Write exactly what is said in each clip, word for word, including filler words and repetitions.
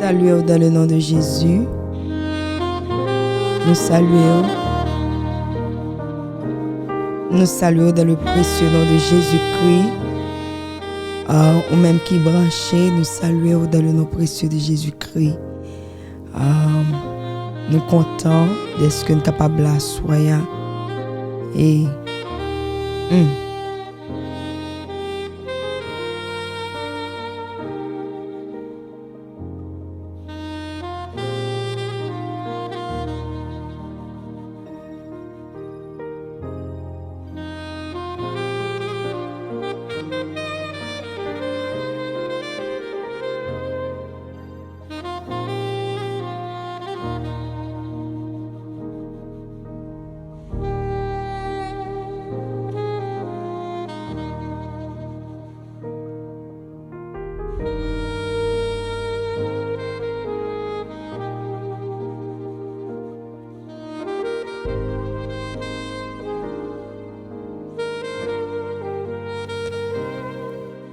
Salye w dans le nom de Jésus. Nou salye w. Nou salye w dans le précieux nom de Jésus-Christ. Ah, ou menm ki branche, nou salye w dans le nom précieux de Jésus-Christ. Ah, nou kontan dèske n kapab la aswè a. E, hmm.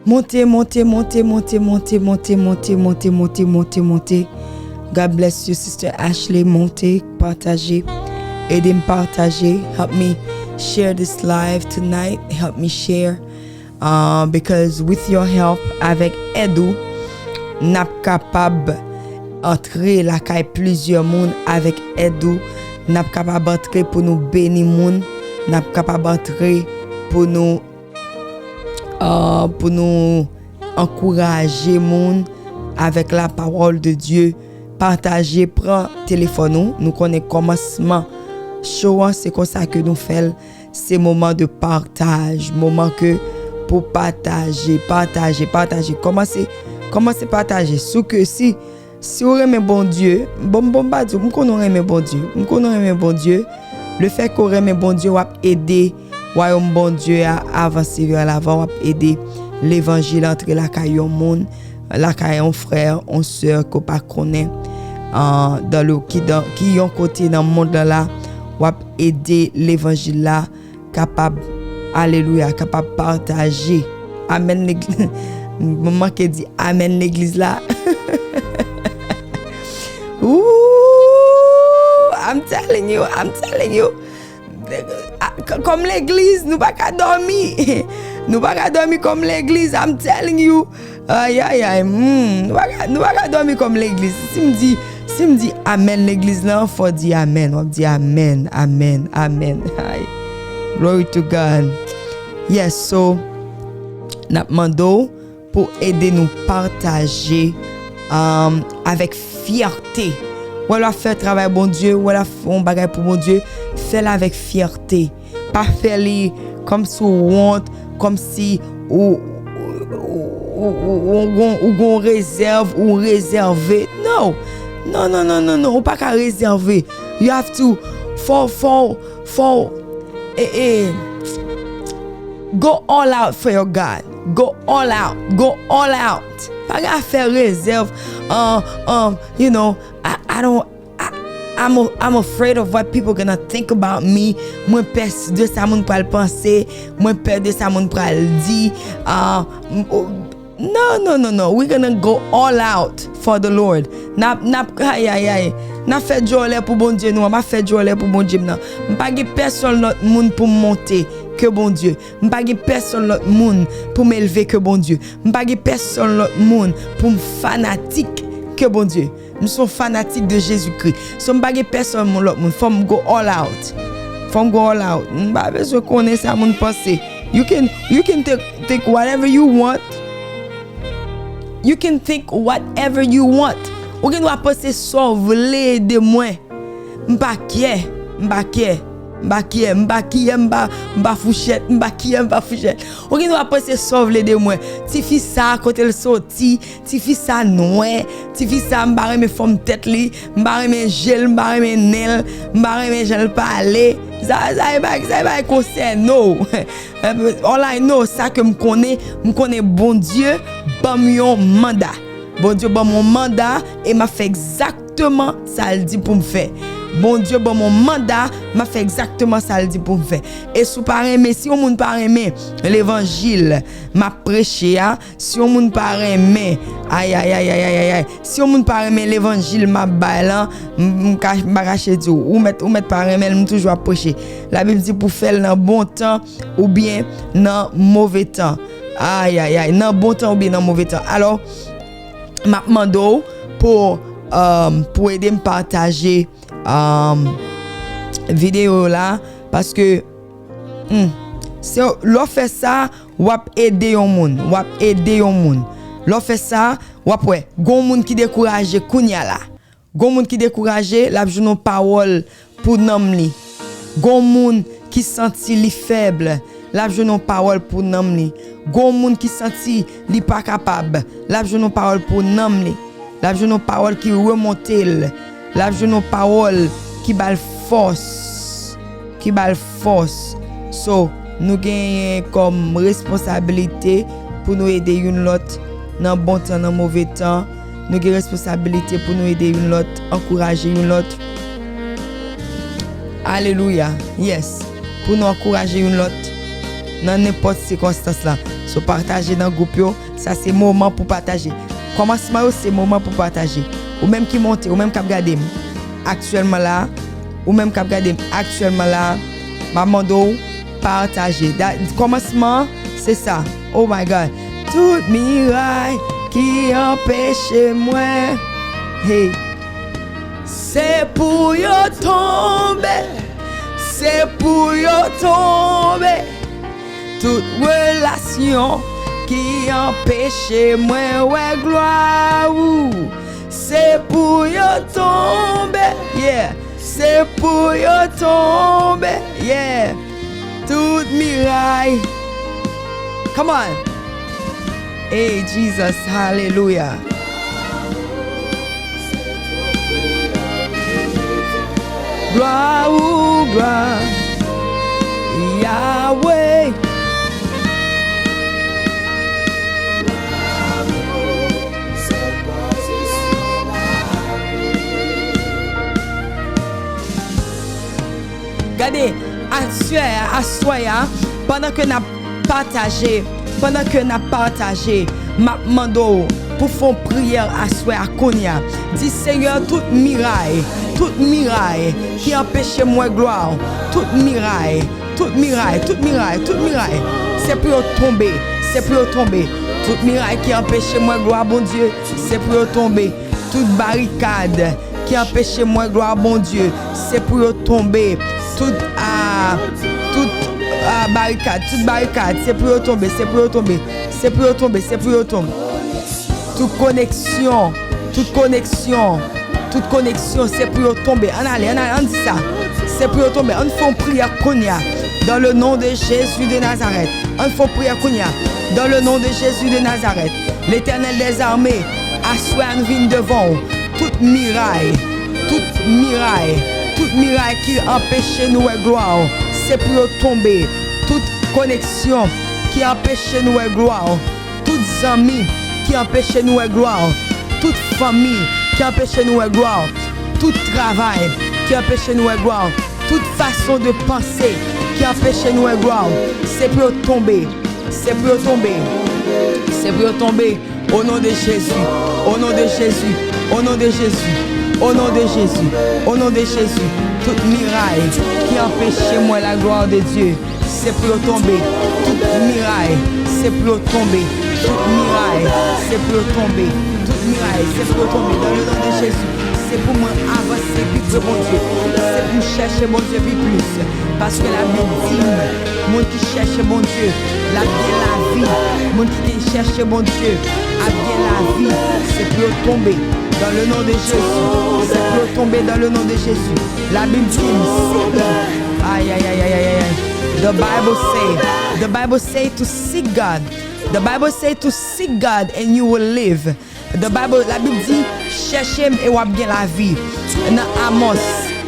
Monte, monte, monte, monte, monte, monte, monte, monte, monte, monte, monte. God bless you, Sister Ashley. Monte, pataje. Ede m pataje. Help me share this live tonight. Help me share. Uh, because with your help, avèk èd ou, n ap kapab antre lakay plizyè moun. Avèk èd ou, n ap kapab antre pou nou beni moun. N ap kapab antre pou nou, uh, pou nou ankouraje moun avèk la parole de Dieu. Pataje, pran telefòn ou. Nou konnen kòmansman show an, se konsa ke nou fè l. Se moman de partaj, moman ke pou pataje, pataje, pataje. Kòmanse, kòmanse pataje. Si w ke, si, si w renmen Bondye, bon, bon, m pa di w, m konnen w renmen Bondye. M konnen w renmen Bondye. Le fè ke w renmen Bondye, w ap ede wayòm Bondye a avanse vè lavan, w ap ede levanjil antre lakay yon moun, lakay yon frè, yon sè ke w pa konnen, ah, dans le, ki, dans, ki yon kote nan mond lan la, w ap ede levanjil la kapab, alelouya, kapab pataje. Amèn, legliz. Mwen manke di amèn, legliz la. Ooh, I'm telling you, I'm telling you. A, k-, kòm legliz, nou pa ka dòmi. Nou pa ka dòmi kòm legliz, I'm telling you. Ayayay, hmm, nou pa ka, nou pa ka dòmi kòm legliz. Si m di, si m di amèn legliz lan, fò w di amèn. W ap di amèn, amèn, amèn. Ay. Glory to God. Yes, so, n ap mande w pou ede nou pataje, um, avèk fyète. Wè, lè w ap fè travay Bondye, wè, lè w ap fè yon bagay pou Bondye, fè l avèk fyète. Pa fè li kòmsi w wont, kòmsi ou, ou, ou, ou, ou gon, ou gon rezèv, ou rezève. No! Non, non, non, non, non, ou pa ka rezève. You have to, fò, fò, fò, e, e, go all out for your God. Go all out. Go all out. Pa gen afè rezèv. Uh, um, you know, I, I don't, I, I'm, a, I'm afraid of what people gonna think about me. Mwen pè de sa moun pral panse. Mwen pè de sa moun pral di. Uh, m-, o-, no, no, no, no. We're gonna go all out for the Lord. N ap, n ap, ay, ay, ay. N ap fè djòlè pou Bondye nou an. M ap fè djòlè pou Bondye m nan. M pa gen pèsonn lòt moun pou m monte ke Bondye. M pa gen pèsonn lòt moun pou m elve ke Bondye. M pa gen pèsonn lòt moun pou m fanatik ke Bondye. M se yon fanatik de Jezikri. So, m pa gen pèsonn moun, lòt moun. Fò m go all out. Fò m go all out. M pa bezwen konnen sa moun panse. You can, you can think, think whatever you want. You can think whatever you want. Ou gen dwa panse sa w vle de mwen. M pa kyè, m pa kyè, m pa kyè, m pa kyè, m pa, m pa fouchèt, m pa kyè, m pa fouchèt. Ou gen dwa panse sa w vle de mwen. Tifi sa, kote l soti, tifi sa nwè, tifi sa m pa renmen fòm tèt li, m pa renmen je l, m pa renmen nen l, m pa renmen jan l pale. Sa, sa e pa, sa e pa konsène w. All I know, sa ke m konnen, m konnen Bondye ban m yon manda. Bondye ban m yon manda e m ap fè egzakteman sa l di pou m fè. Bondye ban m yon manda, m ap fè egzakteman sa l di pou m fè. E si w pa renmen, si yon moun pa renmen levanjil m ap preche a, si yon moun pa renmen, ayayayayayay, si yon moun pa renmen levanjil m ap bay lan, m, m ka, m pa kache di w, ou mèt, ou mèt pa renmen l, m toujou ap preche. Labib di pou fè l nan bon tan oubyen nan move tan. Ayayay, nan bon tan oubyen nan move tan. Alò, m ap mande w pou, um, pou ede m pataje, um, videyo la, paske, hmm, se, lè w fè sa, w ap ede yon moun, w ap ede yon moun. Lè w fè sa, w ap wè, gon moun ki dekouraje kounya la. Gon moun ki dekouraje, l ap jwenn yon pawòl pou nanm li. Gon moun ki santi li fèb, l ap jwenn yon pawòl pou nanm li. Gon moun ki santi li pa kapab, l ap jwenn yon pawòl pou nanm li. L ap jwenn yon pawòl ki remonte l. L ap jwenn yon pawòl ki ba l fòs. Ki ba l fòs. So, nou genyen kòm responsabilite pou nou ede youn lòt nan bon tan, nan move tan. Nou gen responsabilite pou nou ede youn lòt, ankouraje youn lòt. Alelouya. Yes. Pou nou ankouraje youn lòt nan nenpòt sikonstans la. So, pataje nan gwoup yo. Sa se moman pou pataje. Kòmansman yo se moman pou pataje. Ou menm ki monte, ou menm k ap gade m aktyèlman la, ou menm k ap gade m aktyèlman la, m ap mande w pataje. Da, kòmansman, se sa. Oh my God. Tout miray ki anpeche mwen. Hey. Se pou yo tonbe. Se pou yo tonbe. Tout relasyon ki anpeche mwen wè glwa ou, se pou yo tonbe, yeah. Se pou yo tonbe, yeah. Tout miray. Come on. Hey, Jesus, hallelujah. Glwa ou, glwa, Yahweh. Gade, aswè a, aswè a, pandan ke n ap pataje, pandan ke n ap pataje, m ap mande w pou fè yon priyè aswè a kounye a. Di, Senyè, tout miray, tout miray ki anpeche m wè glwa w, tout miray, tout miray, tout miray, tout miray, se pou yo tonbe, se pou yo tonbe. Tout miray ki anpeche m wè glwa Bondye, se pou yo tonbe. Tout barikad ki anpeche m wè glwa Bondye, se pou yo tonbe. Tout, a, tout, a, barikad, tout barikad, se pou yo tonbe, se pou yo tonbe, se pou yo tonbe, se pou yo tonbe. Tout koneksyon, tout koneksyon, tout koneksyon, se pou yo tonbe. Ann ale, ann ale, ann di sa. Se pou yo tonbe. Ann fè yon priyè kounye a. Dans le nom de Jésus de Nazareth. Ann fè yon priyè kounye a. Dans le nom de Jésus de Nazareth. Letènèl dèzame, aswè a nou vin devan w. Tout miray, tout miray, tout miray ki anpeche nou wè glwa w, se pou yo tonbe. Tout koneksyon ki anpeche nou wè glwa w, tout zanmi ki anpeche nou wè glwa w, tout fanmi ki anpeche nou wè glwa w, tout travay ki anpeche nou wè glwa w, tout fason de panse ki anpeche nou wè glwa w, se pou yo tonbe. Se pou yo tonbe. Se pou yo tonbe. O non de Jezi. O non de Jezi. O non de Jezi. O non de Jezi. O non de Jezi. Tout miray ki anpeche m wè la gloire de Dieu, se pou yo tonbe. Tout miray, se pou yo tonbe. Tout miray, se pou yo tonbe. Tout miray, se pou yo tonbe. Dans le nom de Jésus. Se pou mwen avanse pi pre Bondye. Se pou m chèche Bondye pi plis. Paske Labib di m, moun ki chèche Bondye, l ap gen lavi. Moun ki te chèche Bondye ap gen lavi. Se pou yo tonbe dans le nom de Jésus. Se pou yo tonbe dans le nom de Jésus. Labib di m, se pou. Ay, ay, ay, ay, ay, ay, ay. The Bible say, the Bible say to seek God. The Bible say to seek God and you will live. The Bible, Labib di, chèche m e w ap gen lavi. Nan Amos,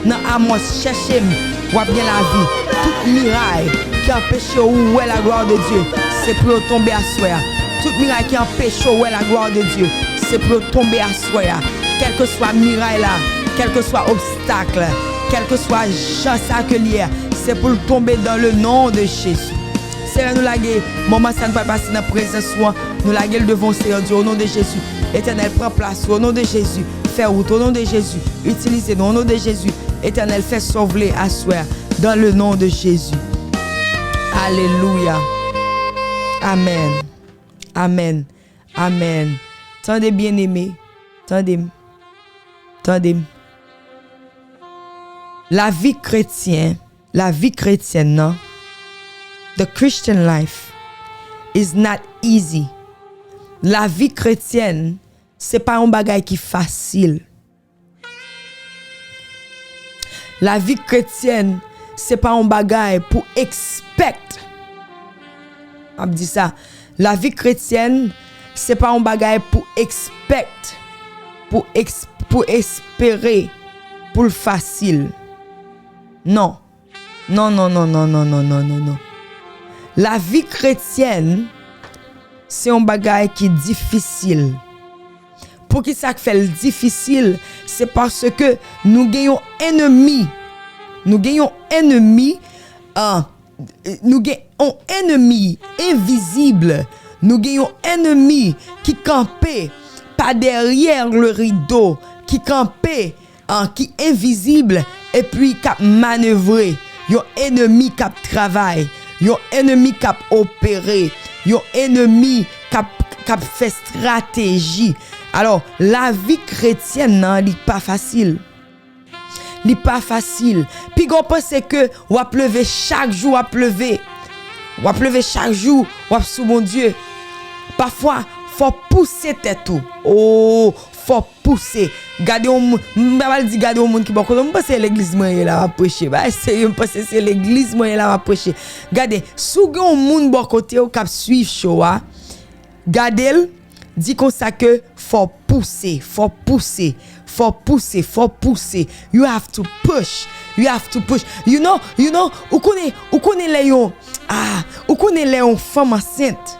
nan Amos, chèche m, w ap gen lavi. Tout miray ki anpeche w wè la gloire de Dieu, se pou yo tonbe aswè a. Tout miray ki anpeche w wè la gloire de Dieu, se pou yo tonbe aswè a. Kèlkeswa miray la, kèlkeswa obstak, Kèlkeswa jan sa ke l ye a, se pou l tonbe dans le nom de Jésus. Seyè, nou lage moman sa n pral pase nan prezans ou an, nou lage l devan w, Seyè Dye, o non de Jezi. Etènèl, pran plas ou, o non de Jezi. Fè wout, o non de Jezi. Itilize nou, o non de Jezi. Etènèl, fè sa w vle aswè a, dans le nom de Jésus. Alelouya. Amèn. Amèn. Amèn. Tande, byeneme. Tande m. Tande m. Lavi kretyen, lavi kretyèn nan, the Christian life is not easy. Lavi kretyèn, se pa yon bagay ki fasil. Lavi kretyèn, se pa yon bagay pou expect. M ap di sa. Lavi kretyèn, se pa yon bagay pou expect, pou ex-, pou espere, pou l fasil. Non. Non, non, non, non. Lavi kretyèn, se yon bagay ki difisil. Poukisa k fè l difisil? Se paske nou gen yon enmi. Nou gen yon enmi, ah, nou gen yon enmi envizib. Nou gen yon enmi ki kanpe pa dèyè le rido, ki kanpe, ah, ki envizib, epi k ap manevre. Yon enmi k ap travay. Yon enmi k ap opere. Yon enmi k ap, k ap fè estrateji. Alò, lavi kretyèn nan, li pa fasil. Li pa fasil. Piga w panse ke w ap leve chak jou, w ap leve. W ap leve chak jou, w ap sou Bondye. Pafwa, fò w pouse tèt ou. O, fò w pouse. Gade yon moun, m pa pral di gade yon moun ki bò kote w. M panse se legliz mwen ye la, m ap preche. Bagay serye, m panse se legliz mwen ye la, m ap preche. Gade, si w gen yon moun bò kote w k ap swiv show a, gade l, di konsa ke fò w pouse, fò w pouse, fò w pouse, fò w pouse. You have to push. You have to push. You know, you know, ou konnen, ou konnen lè yon, ah, ou konnen lè yon fanm ansent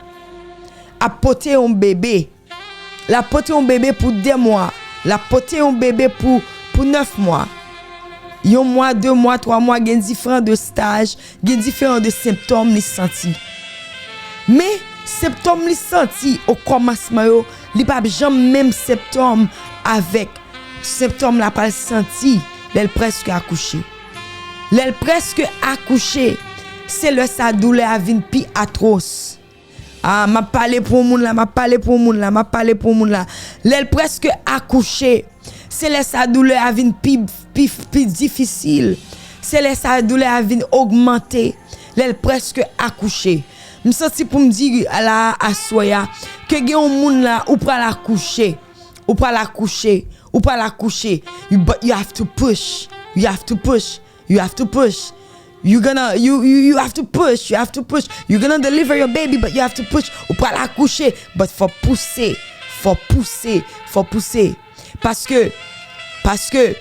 ap pote yon bebe. L ap pote yon bebe pou de mwa. L ap pote yon bebe pou, pou nèf mwa. Yon mwa, de mwa, twa mwa, gen diferan de staj, gen diferan de senptòm li santi. Men, senptòm li santi o kòmansman yo, li p ap janm menm senptòm avèk senptòm l ap al santi lè l prèske akouche. Lè l prèske akouche, se lè sa doulè a vin pi atwòs. Ah, m ap pale pou yon moun la, m ap pale pou yon moun la, m ap pale pou yon moun la. Lè l prèske akouche, se lè sa doulè a vin pi, pi, pi difisil. Se lè sa doulè a vin ogmante. Lè l prèske akouche. M santi pou m di la a aswè a, ke gen yon moun la, ou pral akouche. Ou pral akouche. Ou pral akouche. You, but you have to push. You have to push. You have to push. You gonna, you, you, you have to push. You have to push. You're gonna deliver your baby, but you have to push. Ou pral akouche, but fò pouse. Fò pouse. Fò pouse. Paske, paske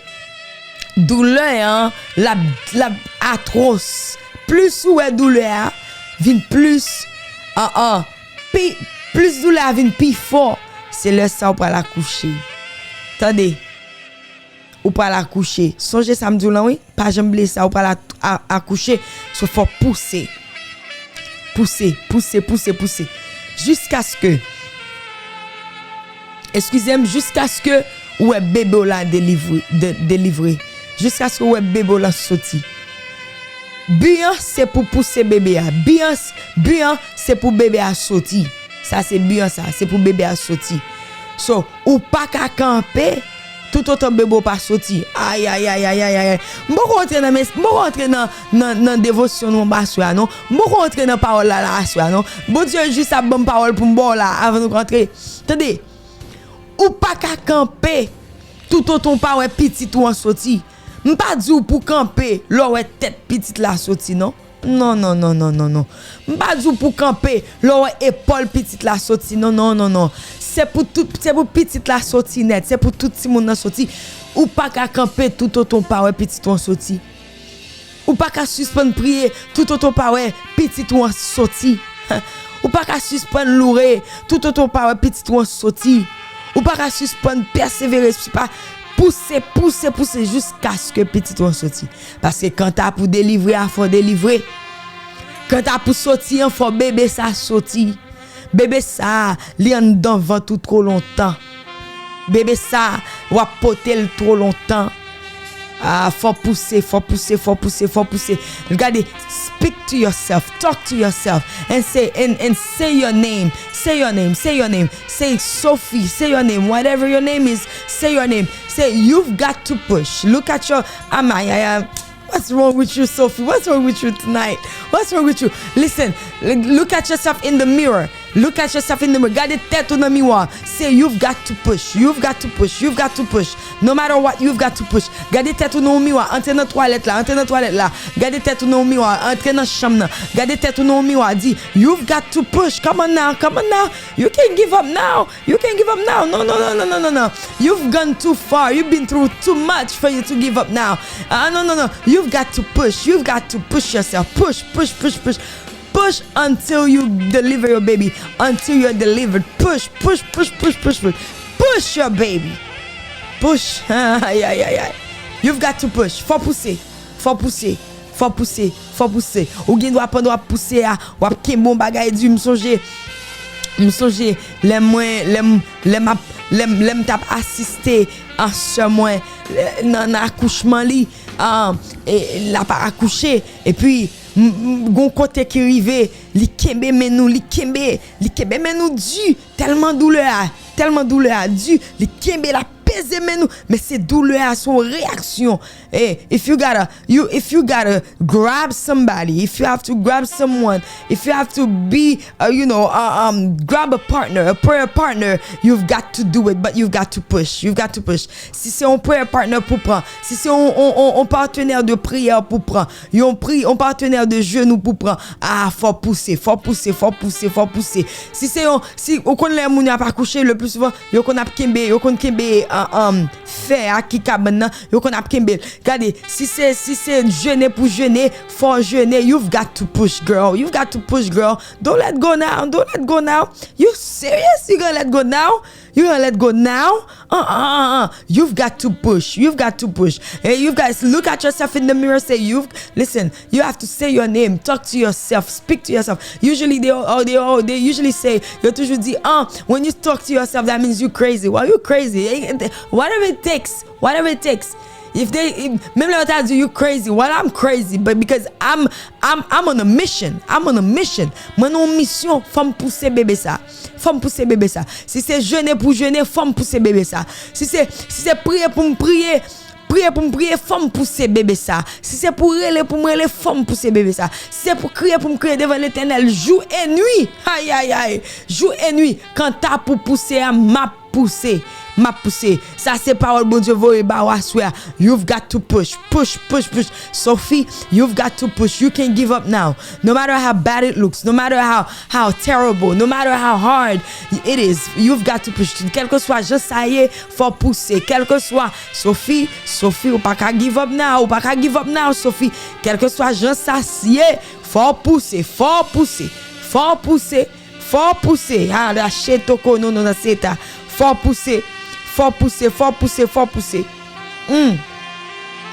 doulè an, l ap, l ap atwòs. Plis ou wè doulè a vin plis, an, an, pi, plis doulè a vin pi fò, se lè sa ou pral akouche. Tande. Ou pral akouche. Sonje sa m di w lan, wi. Pa janm bliye sa, ou pral a-, a-, akouche. So, fò pouse. Pouse, pouse, pouse, pouse. Jiskaske, eskize m, jiskaske ou wè bebe w la delivre, de-, delivre. Jiskaske ou wè bebe w la soti. Bi an, se pou pouse bebe a. Bi an, bi an, se pou bebe a soti. Sa se bi an sa, se pou bebe a soti. So, ou pa ka kanpe toutotan bebe w pa soti. Ay, ay, ay, ay, ay, ay, ay. M poko antre nan mes-, m poko antre nan, nan, nan devosyon nou anba aswè a, non. M poko antre nan pawòl la, la, aswè a, non. Bondye jis ap ban m pawòl pou m ba w la, avan nou antre. Tande, ou pa ka kanpe toutotan w pa wè pitit ou an soti. M pa di w pou kanpe lè w wè tèt pitit la soti, non. Non, non, non, non, non, non. M pa di w pou kanpe lè w wè epòl pitit la soti. Non, non, non, non. Se pou tout, se pou pitit la soti nèt. Se pou tout timoun nan soti. Ou pa ka kanpe toutotan w pa wè pitit ou an soti. Ou pa ka sispann priye toutotan w pa wè pitit ou an soti. Ou pa ka sispann loure toutotan w pa wè pitit ou an soti. Ou pa ka sispann pèsevere, si pa Pouse, pouse, pouse jiskaske pitit ou an soti. Paske kanta pou delivre a, fò delivre. Kanta pou soti an, fò bebe sa soti. Bebe sa, li anndan vant ou twò lontan. Bebe sa, w ap pote l twò lontan. Ah, fò pouse, fò pouse, fò pouse, fò pouse. Gade, speak to yourself, talk to yourself, and say, and, and say your name, say your name, say your name, say Sophie, say your name, whatever your name is, say your name. Say, you've got to push. Look at your, am I, I, I, what's wrong with you, Sophie? What's wrong with you tonight? What's wrong with you? Listen, l- look at yourself in the mirror. Look at yourself in the mirror. Gade tèt ou nan miwa. Say, you've got to push. You've got to push. You've got to push. No matter what, you've got to push. Gade tèt ou nan yon miwa. Antre nan twalèt la. Antre nan twalèt la. Gade tèt ou nan yon miwa. Antre nan chanm nan. Gade tèt ou nan yon miwa. Di, you've got to push. Come on now. Come on now. You can't give up now. You can't give up now. No, no, no, no, no, no, no. You've gone too far. You've been through too much for you to give up now. Ah, no, no, no. You've got to push. You've got to push yourself. Push, push, push, push. Push until you deliver your baby. Until you're delivered. Push, push, push, push, push, push. Push your baby. Push. Ay, ay, ay, ay. You've got to push. Fò pouse. Fò pouse. Fò pouse. Fò pouse. Ou gen dwa pandan w ap pouse a, w ap kenbe yon bagay di. M sonje, m sonje lè mwen, lè m, lè m ap, lè m, lè m t ap asiste a sè mwen, lè- nan, nan akouchman li, ah, e, l ap akouche, epi m- m- gon kote ki rive, li kenbe men nou, li kenbe, li kenbe men nou di, tèlman doulè a, tèlman doulè a di, li kenbe, l ap peze men nou, men se doulè a, se yon reyaksyon. Eh, if you gotta, you, if you gotta grab somebody, if you have to grab someone, if you have to be, uh, you know, uh, um, grab a partner, a prayer partner, you've got to do it, but you've got to push, you've got to push. Si se yon prayer partner pou pran, si se yon, yon, yon, yon partenaire de prière pou pran, yon pri, yon partenaire de jeûne pou pran, ah, fò pouse, fò pouse, fò pouse, fò pouse. Si se yon, si ou konn lè moun yo ap akouche, le plus souvent, yo konn ap kenbe, yo konn kenbe, uh, um, fè a ki kabann nan, yo konn ap kenbe l. Gade, si se, si se jene pou jene, fò jene, you've got to push, girl. You've got to push, girl. Don't let go now. Don't let go now. You serious? You gonna let go now? You gonna let go now? Uh, uh, uh, uh. You've got to push. You've got to push. And you've got to look at yourself in the mirror. Say, you've, listen, you have to say your name. Talk to yourself. Speak to yourself. Usually, they, oh, they, oh, they usually say, yo toujou di, ah, when you talk to yourself, that means you crazy. Well, you crazy. Eh, eh, whatever it takes. Whatever it takes. If they, if, menm lè yo ta di you crazy, well, I'm crazy, but because I'm, I'm, I'm on a mission. I'm on a mission. Mwen nan yon misyon, fò m pouse bebe sa. Fò m pouse bebe sa. Si se jene pou jene, fò m pouse bebe sa. Si se, si se priye pou m priye, priye pou m priye, fò m pouse bebe sa. Si se pou rele pou m rele, fò m pouse bebe sa. Si se pou kriye pou m kriye devan Letènèl jou e nwi, ay, ay, ay, jou e nwi, kanta pou pouse a, m ap pouse, m ap pouse. Sa se pawòl Bondye voye ba w aswè a. You've got to push, push, push, push. Sophie, you've got to push. You can't give up now. No matter how bad it looks, no matter how, how terrible, no matter how hard it is, you've got to push. Kèlkeswa jan sa ye, fò pouse. Kèlkeswa, Sophie, Sophie, ou pa ka give up now, ou pa ka give up now, Sophie. Kèlkeswa jan sa ye, fò pouse, fò pouse, fò pouse. Fò pouse. Ah, la cheto kono no na seta. Fò pouse. Fò pouse, fò pouse, fò pouse. Mm.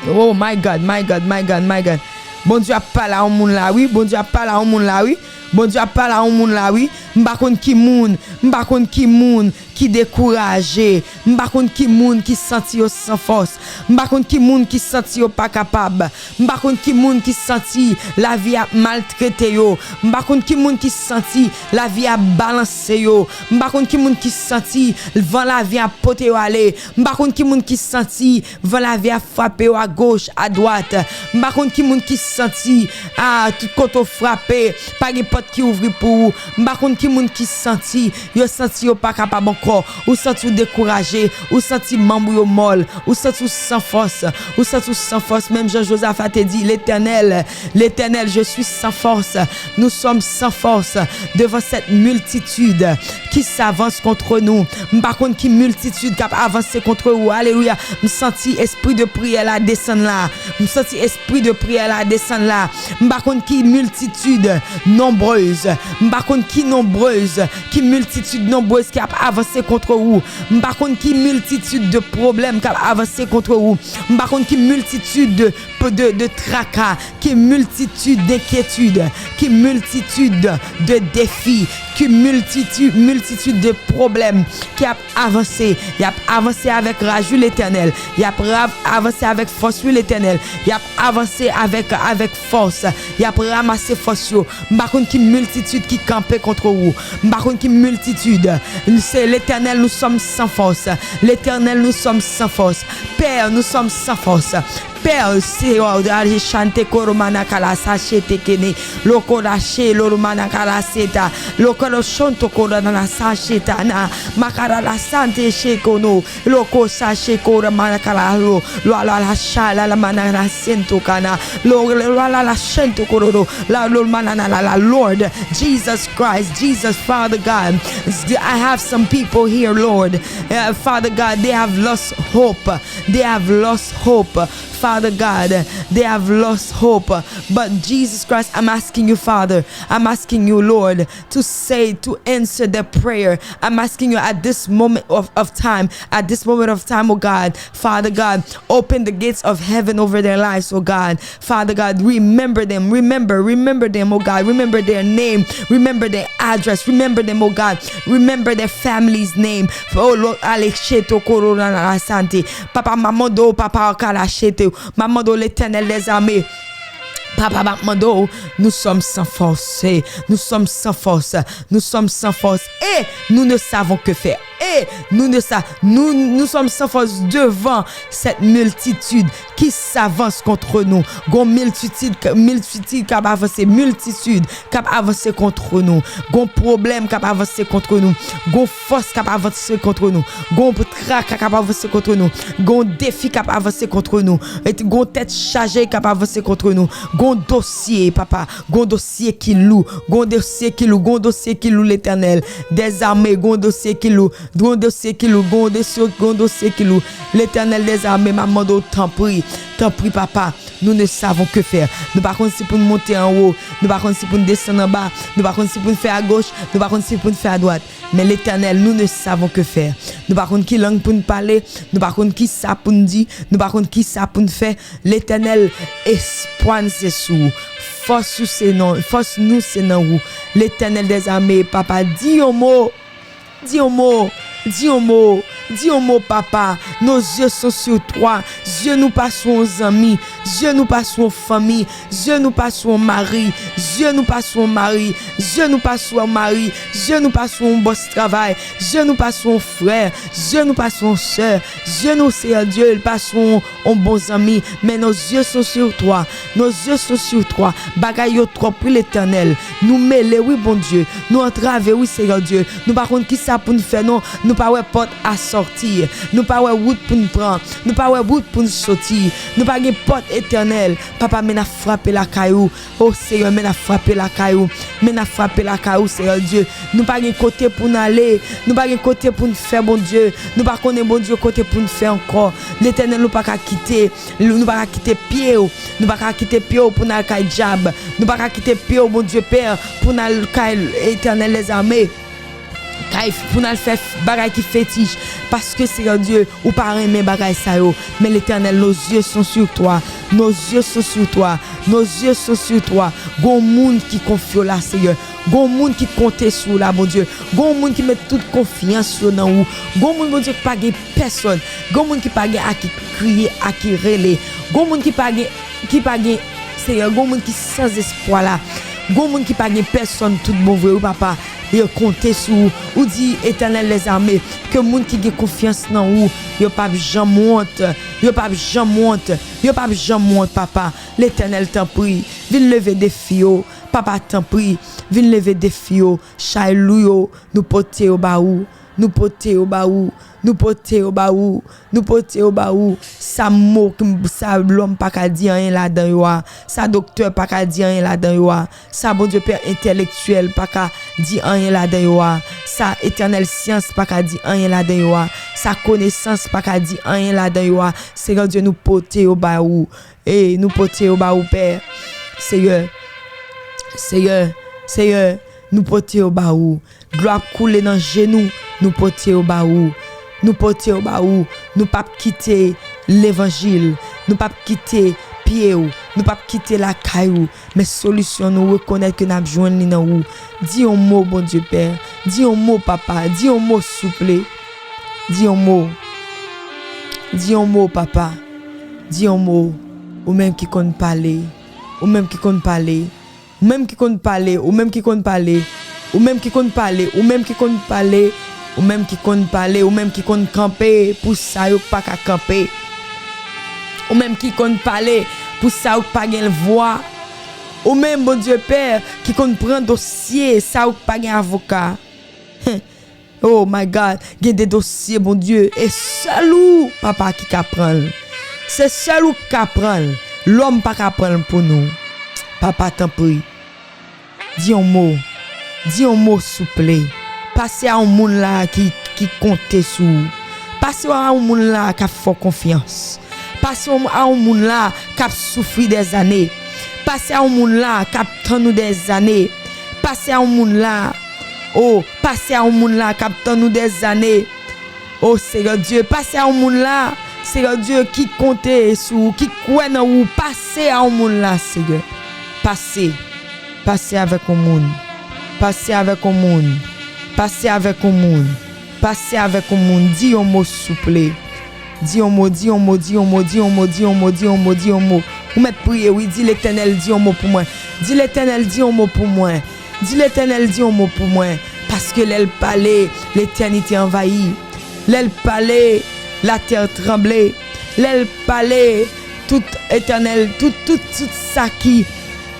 Oh my God, my God, my God, my God. Bondye ap pale a yon moun la, wi. Bondye ap pale a yon moun la, wi. Bondye ap pale a yon moun la, wi. M pa konn ki moun, m pa konn ki moun ki dekouraje. M pa konn ki moun ki santi yo san fòs. M pa konn ki moun ki santi yo pa kapab. M pa konn ki moun ki santi lavi ap maltrete yo. M pa konn ki moun ki santi lavi ap balanse yo. M pa konn ki moun ki santi van lavi ap pote yo ale. M pa konn ki moun ki santi van lavi ap frape yo agoch, adwat. M pa konn ki moun ki santi, ah, tout kote w frape, pa gen pòt ki ouvri pou ou. M pa konn ki moun ki santi, yo santi yo pa kapab ankò. Ou santi w dekouraje, ou santi manm ou yo mòl, ou santi w san fòs, ou santi w san fòs. Menm jan Jozafa te di, Letènèl, Letènèl, je suis sans force. Nous sommes sans force devant cette multitude qui s'avance contre nous. M pa konn ki miltitid k ap avanse kont ou. Alelouya. M santi espri de priyè la desann la. M santi espri de priyè la desann la. M pa konn ki miltitid, nonbre nonbrez, m pa konn ki nonbrez, ki miltitid nonbrez ki ap avanse kont ou. M pa konn ki miltitid de pwoblèm k ap avanse kont ou. M pa konn ki miltitid de, de, de traka, ki miltitid de enkyetid, ki miltitid de defi, ki miltitid, miltitid de pwoblèm ki ap avanse. Y ap avanse avèk raj, wi, Letènèl. Y ap ra-, avanse avèk fòs, wi, Letènèl. Y ap avanse avèk, avèk fòs. Y ap ranmase fòs yo. M pa konn ki miltitid ki kanpe kont ou. M pa konn ki miltitid. Se Letènèl, nous sommes sans force. Letènèl, nous sommes sans force. Pè, nous sommes sans force. Pè, Seyè, ale chante koromana kala sache tekene. Loko lache loromana kala seta. Loko lo shonto koromana sache tana. Makara la sante shekono. Loko sache koromana kala lo. Lo ala la shala la mana la sento kana. Lo, lo ala la shento kororo. La lo mana na la la. Lord Jesus Christ, Jesus, Father God, I have some people here, Lord. Uh, Father God, they have lost hope. They have lost hope. Father God, they have lost hope. But Jesus Christ, I'm asking you, Father, I'm asking you, Lord, to say, to answer the prayer. I'm asking you at this moment of, of time, at this moment of time, oh God, Father God, open the gates of heaven over their lives, oh God. Father God, remember them, remember, remember them, oh God. Remember their name, remember their address, remember them, oh God. Remember their family's name. Oh Lord, ale chete korona la sante. Papa, m ap mande w, papa, kala chete. M ap mande w, Letènèl dèzame. Papa, m ap mande w, nous sommes sans force. Nous sommes sans force. Nous sommes sans force. Et nous ne savons que faire. Et nous ne sa-, nous, nous sommes sans force devant cette multitude qui s'avance contre nous. Gon miltitid, miltitid k ap avanse, miltitid k ap avanse kont nou. Gon pwoblèm k ap avanse kont nou. Gon fòs k ap avanse kont nou. Gon traka k ap avanse kont nou. Gon defi k ap avanse kont nou. Et gon tèt chaje k ap avanse kont nou. Gon dosye, papa. Gon dosye ki lou. Gon dosye ki lou. Gon dosye ki lou, Letènèl dèzame. Gon dosye ki lou. Gon dosye ki lou. Gon dosye, gon dosye ki lou. Letènèl dèzame, m ap mande w, tanpri. Tanpri, papa. Nous ne savons que faire. Nou pa konn si pou n monte anwo. Nou pa konn si pou n desann anba. Nou pa konn si pou n fè agoch. Nou pa konn si pou n fè adwat. Men Letènèl, nous ne savons que faire. Nou pa konn ki lang pou n pale. Nou pa konn ki sa pou n di. Nou pa konn ki sa pou n fè. Letènèl, espwa n se sou ou. Fòs ou se nan, fòs nou se nan ou. Letènèl dèzame, papa, di yon mo. Di yon mo. Di yon mo. Di yon mo, papa. Nos yeux sont sur toi. Zye nou pa sou yon zanmi. Zye nou pa sou yon fanmi. Zye nou pa sou yon mari. Zye nou pa sou yon mari. Zye nou pa sou yon mari. Zye nou pa sou yon bòs travay. Zye nou pa sou yon frè. Zye nou pa sou yon sè. Zye nou, Seyè Dye, li pa sou yon, yon bon zanmi. Men nos yeux sont sur toi. Nos yeux sont sur toi. Bagay yo twòp, wi, Letènèl. Nou mele, wi, Bondye. Nou antrave, wi, Seyè Dye. Nou pa konn ki sa pou n fè, non. Nou pa wè pòt a sòti. Nou pa wè wout pou n pran. Nou pa wè wout pou n soti. Nou pa gen pòt, Etènèl. Papa, men n ap frape lakay ou. O Seyè, men n ap frape lakay ou. Men n ap frape lakay ou, Seyè Dye. Nou pa gen kote pou n ale. Nou pa gen kote pou n fè, Bondye. Nou pa konnen, Bondye, kote pou n fè ankò. Letènèl, nou pa ka kite. Nou pa ka kite pye w. Nou pa ka kite pye w pou n al kay dyab. Nou pa ka kite pye w, Bondye Pè, pou n al kay Etènèl dèzame. Kay, pou n al fè f-, bagay ki fetich. Paske, Seyè Dye, ou pa renmen bagay sa yo. Men Letènèl, nos yeux sont sur toi. Nos yeux sont sur toi. Nos yeux sont sur toi. Gon moun ki konfye w la, Seyè. Gon moun ki konte sou w la, Bondye. Gon moun ki met tout konfyans yo nan ou. Gon moun, Bondye, ki pa gen pèsòn. Gon moun ki pa gen a ki kriye, a ki rele. Gon moun ki pa gen, ki pa gen, Seyè, gon moun ki san espwa la. Gon moun ki pa gen pèsòn tout bon vre, wi, papa. Yo konte sou ou. Ou di, Etènèl dèzame, ke moun ki gen konfyans nan ou, yo p ap janm wont. Yo p ap janm wont. Yo p ap janm wont, papa. Letènèl, tanpri, vin leve defi yo. Papa, tanpri, vin leve defi yo. Chay lou yo, nou pote yo ba ou. Nou pote yo ba ou. Nou pote yo ba ou. Nou pote yo ba ou. Sa mo, sa lòm pa ka di anyen ladan yo a. Sa doktè pa ka di anyen ladan yo a. Sa, Bondye Pè, entèlektyèl pa ka di anyen ladan yo a. Sa Etènèl syans pa ka di anyen ladan yo a. Sa konesans pa ka di anyen ladan yo a. Seyè Dye, nou pote yo ba ou. E nou pote yo ba ou, Pè. Seyè, Seyè, Seyè, nou pote yo ba ou. Dlo ap koule nan je nou, nou pote yo ba ou. Nou pote yo ba ou. Nou p ap kite levanjil. Nou p ap kite pye w. Nou p ap kite lakay ou. Men solisyon nou rekonèt ke n ap jwenn li nan ou. Di yon mo, Bondye Pè. Di yon mo, Papa. Di yon mo, souple. Di yon mo. Di yon mo, Papa. Di yon mo. Ou menm ki konn pale. Ou menm ki konn pale. Ou menm ki konn pale, ou menm ki konn pale, ou menm ki konn pale, ou menm ki konn pale, ou menm ki konn pale, ou menm ki konn kanpe pou sa yo pa ka kanpe. Ou menm ki konn pale pou sa yo k pa gen vwa. Ou menm, Bondye Pè, ki konn pran dosye sa yo k pa gen avoka. Oh my God, gen de dosye, Bondye, e sèl ou, Papa, ki ka pran l. Se sèl ou ki ka pran l. Lòm pa ka pran l pou nou. Papa, tanpri, di yon mo. Di yon mo, souple. Pase a yon moun la ki, ki konte sou ou. Pase a yon moun la k ap fè w konfyans. Pase a yon moun la k ap soufri dèzane. Pase a yon moun la k ap tann ou dèzane. Pase a yon moun la, o, pase a yon moun la k ap tann ou dèzane. O Seyè Dye, pase a yon moun la, Seyè Dye, ki konte sou ou, ki kwè nan ou, pase a yon moun la, Seyè. Pase. Pase avèk yon moun. Pase avèk yon moun. Pase avèk yon moun. Pase avèk yon moun. Di yon mo, souple. Di yon mo, di yon mo, di yon mo, di yon mo, di yon mo, di yon mo, di yon mo. Ou mèt priye, wi, di Letènèl, di yon mo pou mwen. Di Letènèl, di yon mo pou mwen. Di Letènèl, di yon mo pou mwen. Paske lè l pale, letènite anvayi. Lè l pale, latè tranble. Lè l pale, tout Etènèl, tout, tout, tout sa ki,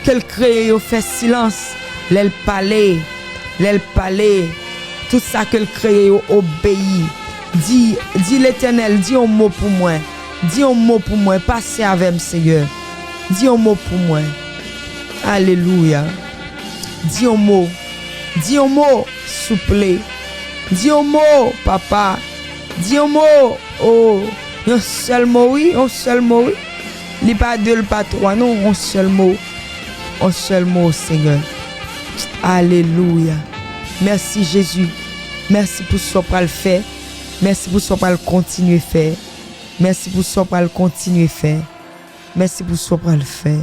ke l kreye yo fè silans. Lè l pale, lè l pale, tout sa ke l kreye yo obeyi. Di, di Letènèl, di yon mo pou mwen. Di yon mo pou mwen. Pase avè m, Seyè. Di yon mo pou mwen. Alelouya. Di yon mo. Di yon mo, souple. Di yon mo, Papa. Di yon mo. O, yon sèl mo, wi, yon sèl mo, wi. Li pa de, li pa twa, non, yon sèl mo. Yon sèl mo, Seyè. Alelouya. Mèsi, Jezi. Mèsi pou sa w pral fè. Mèsi pou sa w pral kontinye fè. Mèsi pou sa w pral kontinye fè. Mèsi pou sa w pral fè.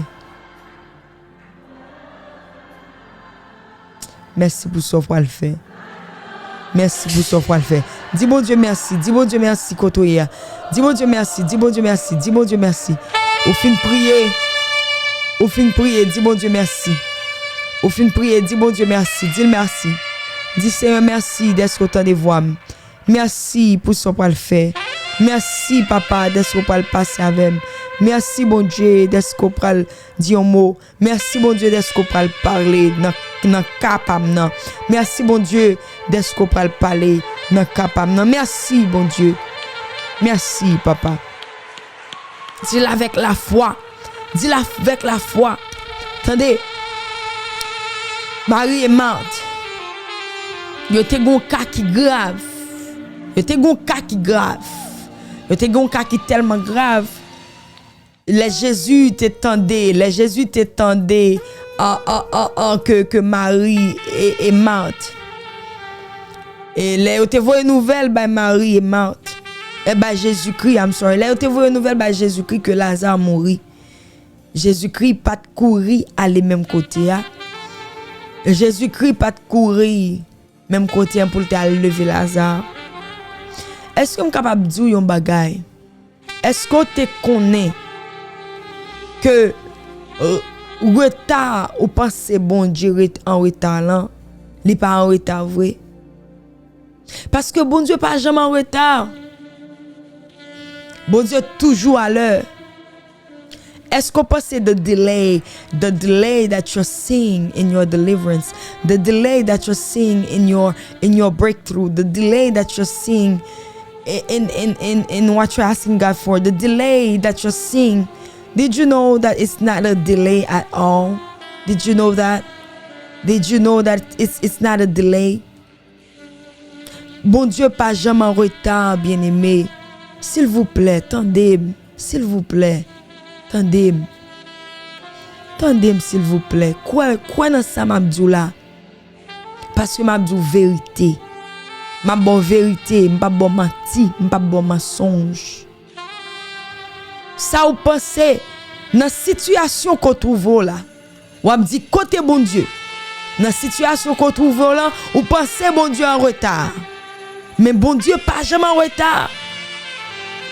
Mèsi pou sa w pral fè. Mèsi pou sa w pral fè. Di Bondye mèsi. Di Bondye mèsi kote w ye a. Di Bondye mèsi. Di Bondye mèsi. Di Bondye mèsi. Ou fin priye. Ou fin priye. Di Bondye mèsi. Ou fin priye. Di Bondye mèsi. Di l mèsi. Di, Seyè, mèsi dèske w tande vwa m. Mèsi pou sa w pral fè. Mèsi, Papa, dèske w pral pase avè m. Mèsi, Bondye, dèske w pral di yon mo. Mèsi, Bondye, dèske w pral pale nan, nan ka pa m nan. Mèsi, Bondye, dèske w pral pale nan ka pa m nan. Mèsi, Bondye. Mèsi, Papa. Di l avèk lafwa. Di l avèk lafwa. Tande. Mari e Mat, yo te gen yon ka ki grav. Yo te gen yon ka ki grav. Yo te gen yon ka ki tèlman grav. Lè Jezi te tande, lè Jezi te tande, an, an, an, an, ke, ke Mari e, e Mat. E lè yo te voye nouvèl bay Mari e Mat, e bay Jezikri, I'm sorry, lè yo te voye nouvèl bay Jezikri ke Laza mouri, Jezikri pa t kouri ale menm kote a. Jezikri pa t kouri menm kote a pou l te al leve Laza. Èske m kapab di w yon bagay? Èske w te konnen ke, euh, reta ou panse Bondye ret an reta lan, li pa an reta vre? Paske Bondye pa janm an reta. Bondye toujou alè. Èske w panse the delay, the delay that you're seeing in your deliverance, the delay that you're seeing in your, in your breakthrough, the delay that you're seeing in, in, in, in what you're asking God for, the delay that you're seeing, did you know that it's not a delay at all? Did you know that? Did you know that it's, it's not a delay? Bondye pa janm an reta, byeneme. Silvouplè, tande m. Silvouplè, tande m. Tande m, silvouplè. Kwè, kwè nan sa m ap di w la. Paske m ap di w verite. M ap ba w verite, m p ap ba w manti, m p ap ba w mansonj. Sa w panse nan sitiyasyon ke w twouve w la? W ap di, "Kote Bondye?" Nan sitiyasyon ke w twouve w lan, ou panse Bondye an reta. Men Bondye pa janm an reta.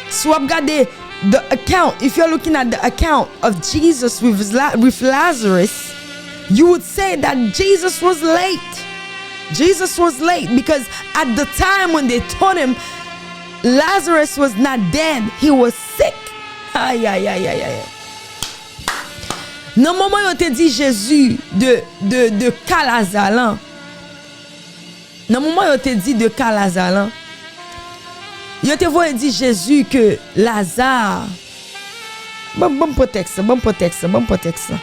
Si w ap gade the account, if you're looking at the account of Jesus with, La- with Lazarus, you would say that Jesus was late. Jesus was late because at the time when they told him Lazarus was not dead, he was sick. Ay, ay, ay, ay, ay. Nan moman yo te di Jezi de, de, de ka Laza lan, nan moman yo te di de ka Laza lan, yo te voye di Jezi ke Laza, ban, ban m pran tèks lan, ban m pran tèks lan, ban m pran tèks lan.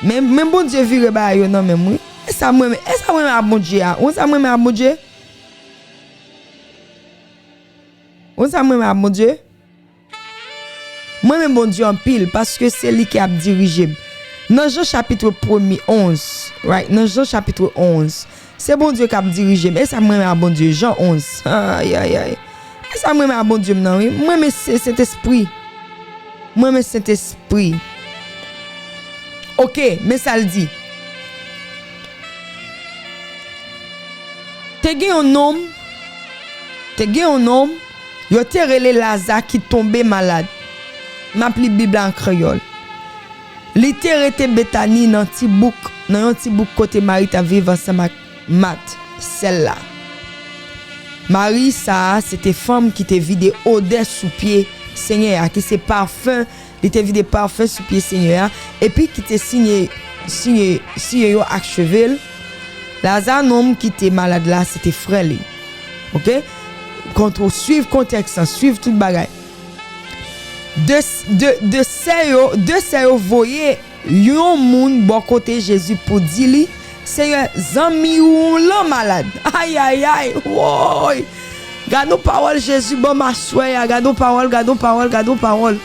Men, men Bondye vire bagay yo nan men m, wi. E sa m renmen, e sa m renmen a Bondye a. Ou sa m renmen a Bondye? Ou sa m renmen a Bondye? Mwen renmen Bondye anpil, paske se li ki ap dirije m. Nan Jan chapit premye onz, right? Nan Jan chapit onz, se Bondye k ap dirije m. E sa m renmen a Bondye, Jan onz. Ay, ay, ay. E sa m renmen a Bondye m nan, wi. Mwen renmen se Sentespri. Mwen renmen Sentespri. Oke, men sa l di. Te gen yon nonm, te gen yon nonm, yo te rele Laza ki tonbe malad. M ap li Bib la an kreyòl. Li te rete Betani nan ti bouk, nan yon ti bouk kote Mari t ap viv ansanm ak Mat, sè l la. Mari sa a, se te fanm ki te vide odè sou pye Senyè a, ki se pafen, li te vide pafen sou pye Senyè a, epi ki te siye, siye, siye yo ak cheve l. Laza, nonm ki te malad la, se te frè li. Oke? Kontwòl, swiv kontèks lan, swiv tout bagay. De, de, de sè yo, de sè yo voye yon moun bò kote Jezi pou di li, "Senyè, zanmi w lan malad." Ay, ay, ay, woy! Gad yon pawòl Jezi ban m aswè a, gad yon pawòl, gad yon pawòl, gad yon pawòl.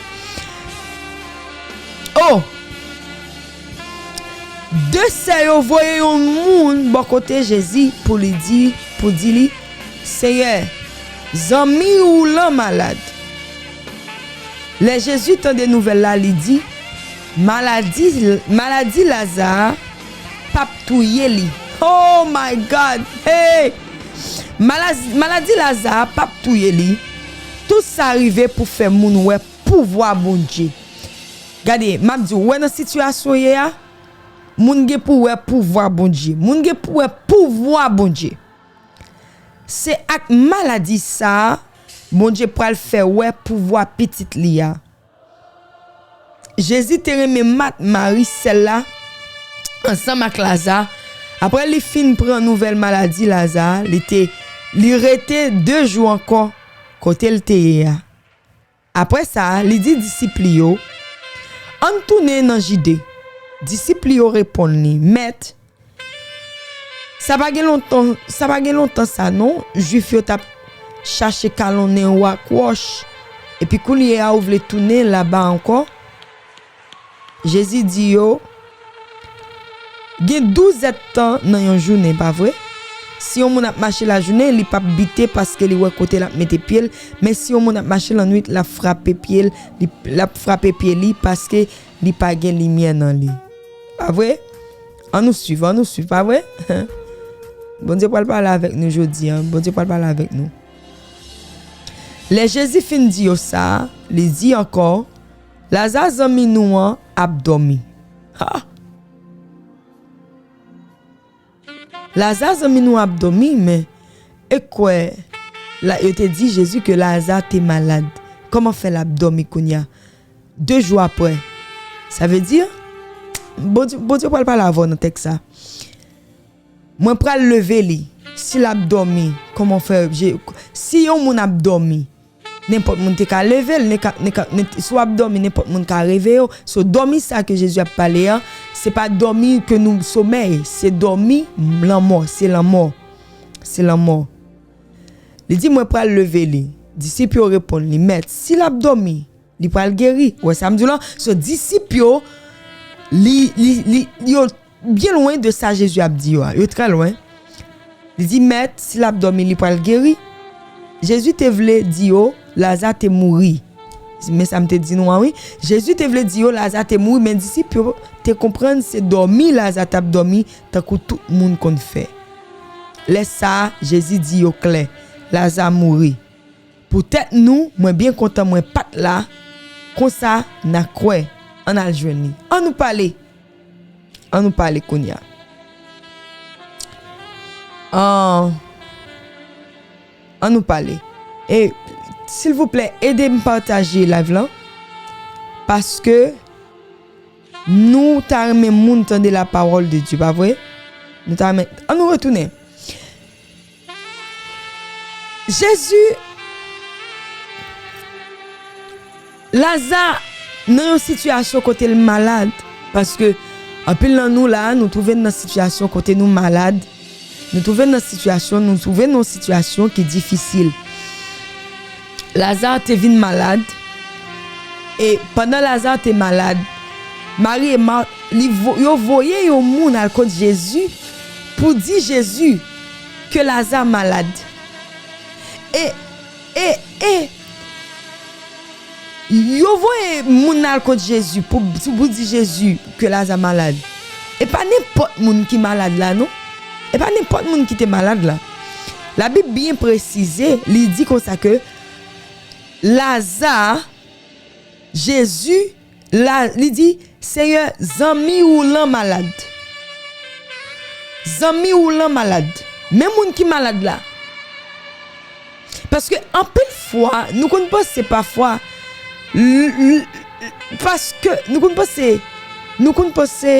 Oh! De sè yo voye yon moun bò kote Jezi pou li di, pou di li, "Senyè, zanmi w lan malad." Lè Jezi tande nouvèl la, li di, "Maladi, maladi Laza a p ap touye li." Oh my God! Hey! Malaz- maladi Laza a p ap touye li. Tout sa rive pou fè moun wè pouvwa Bondye. Gade, m ap di w, ou wè nan sitiyasyon w ye a, moun gen pou wè pouvwa Bondye. Moun gen pou wè pouvwa Bondye. Se ak maladi sa a, Bondye pral fè wè pouvwa pitit li a. Jezi te renmen Mat, Mari, sè l la, ansanm ak Laza. Apre li fin pran nouvèl maladi Laza, li te, li rete de jou ankò kote l te ye a. Apre sa, li di disip li yo, "Ann tounen nan Jide." Disip li yo reponn li, "Mèt, sa pa gen lontan, sa pa gen lontan sa non, Jwif yo t ap chache kalonnen w ak wòch, epi kounye a ou vle tounen laba ankò?" Jezi di yo, "Gen douz èdtan nan yon jounen, pa vre? Si yon moun ap mache lajounen, li p ap bite paske li wè kote l ap mete pye l, men si yon moun ap mache lannwit, l ap frape pye l, li, l ap frape pye li paske li pa gen limyè nan li." Pa vre? Ann nou swiv, ann nou swiv, pa vre? Bondye pral pale avèk nou jodi a, Bondye pral pale avèk nou. Lè Jezi fin di yo sa, li di ankò, "Laza zanmi nou an ap dòmi." Ha! Laza zanmi nou ap dòmi, men e kwè la, yo te di Jezi ke Laza te malad. Kòman fè l ap dòmi kounye a? De jou apre. Sa vle di, Bondye, Bondye pral pale avè w nan tèks sa. "Mwen pral leve li." Si l ap dòmi, kòman fè, Je- si yon moun ap dòmi, nenpòt moun te ka leve l, nen ka, nen ka, nen, si w ap dòmi, nenpòt moun ka reve yo. So, dòmi sa ke Jezi ap pale an, se pa dòmi ke nou somèy, se dòmi lanmò, se lanmò. Se lanmò. Li di, "Mwen pral leve li." Disip yo reponn li, "Mèt, si l ap dòmi, li pral geri." Ou wè sa m di w lan? So, disip yo, li, li, li, yo byen lwen de sa Jezi ap di yo a. Yo trè lwen. Li di, Mèt, si l ap dòmi, li pral geri. Jezi te vle di yo, Laza te mouri. Men sa m te di nou an, wi. Jezi te vle di yo, Laza te mouri, men disip yo te konprann se dòmi Laza t ap dòmi, tankou tout moun konn fè. Lè sa a, Jezi di yo klè, Laza mouri. Poutèt nou, mwen byen kontan mwen pa t la, konsa n a kwè. Ann al jwenn li. Ann nou pale. Ann nou pale kounye a. An, ann nou pale. E, silvouplè, ede m pataje live lan. Paske nou ta renmen moun tande la parole de Dieu, pa vre? Nou ta renmen. Ann nou retounen. Jezi, Laza nan yon sitiyasyon kote l malad, paske anpil nan nou la, nou twouve n nan sitiyasyon kote nou malad, nou twouve n nan sitiyasyon, nou twouve n nan yon sitiyasyon ki difisil. Laza te vin malad, e pandan Laza te malad, Mari e Mat, li vo-, yo voye yon moun al kot Jezi pou di Jezi ke Laza malad. E, e, e, yo voye moun al kot Jezi pou, pou di Jezi ke Laza malad. E pa nenpòt moun ki malad la, non. E pa nenpòt moun ki te malad la. Labib byen presize, li di konsa ke Laza, Jezi, la, li di, Senyè, zanmi ou lan malad. Zanmi ou lan malad. Men moun ki malad la. Paske anpil fwa, nou konn panse pafwa, l-, l-, paske nou konn panse, nou konn panse,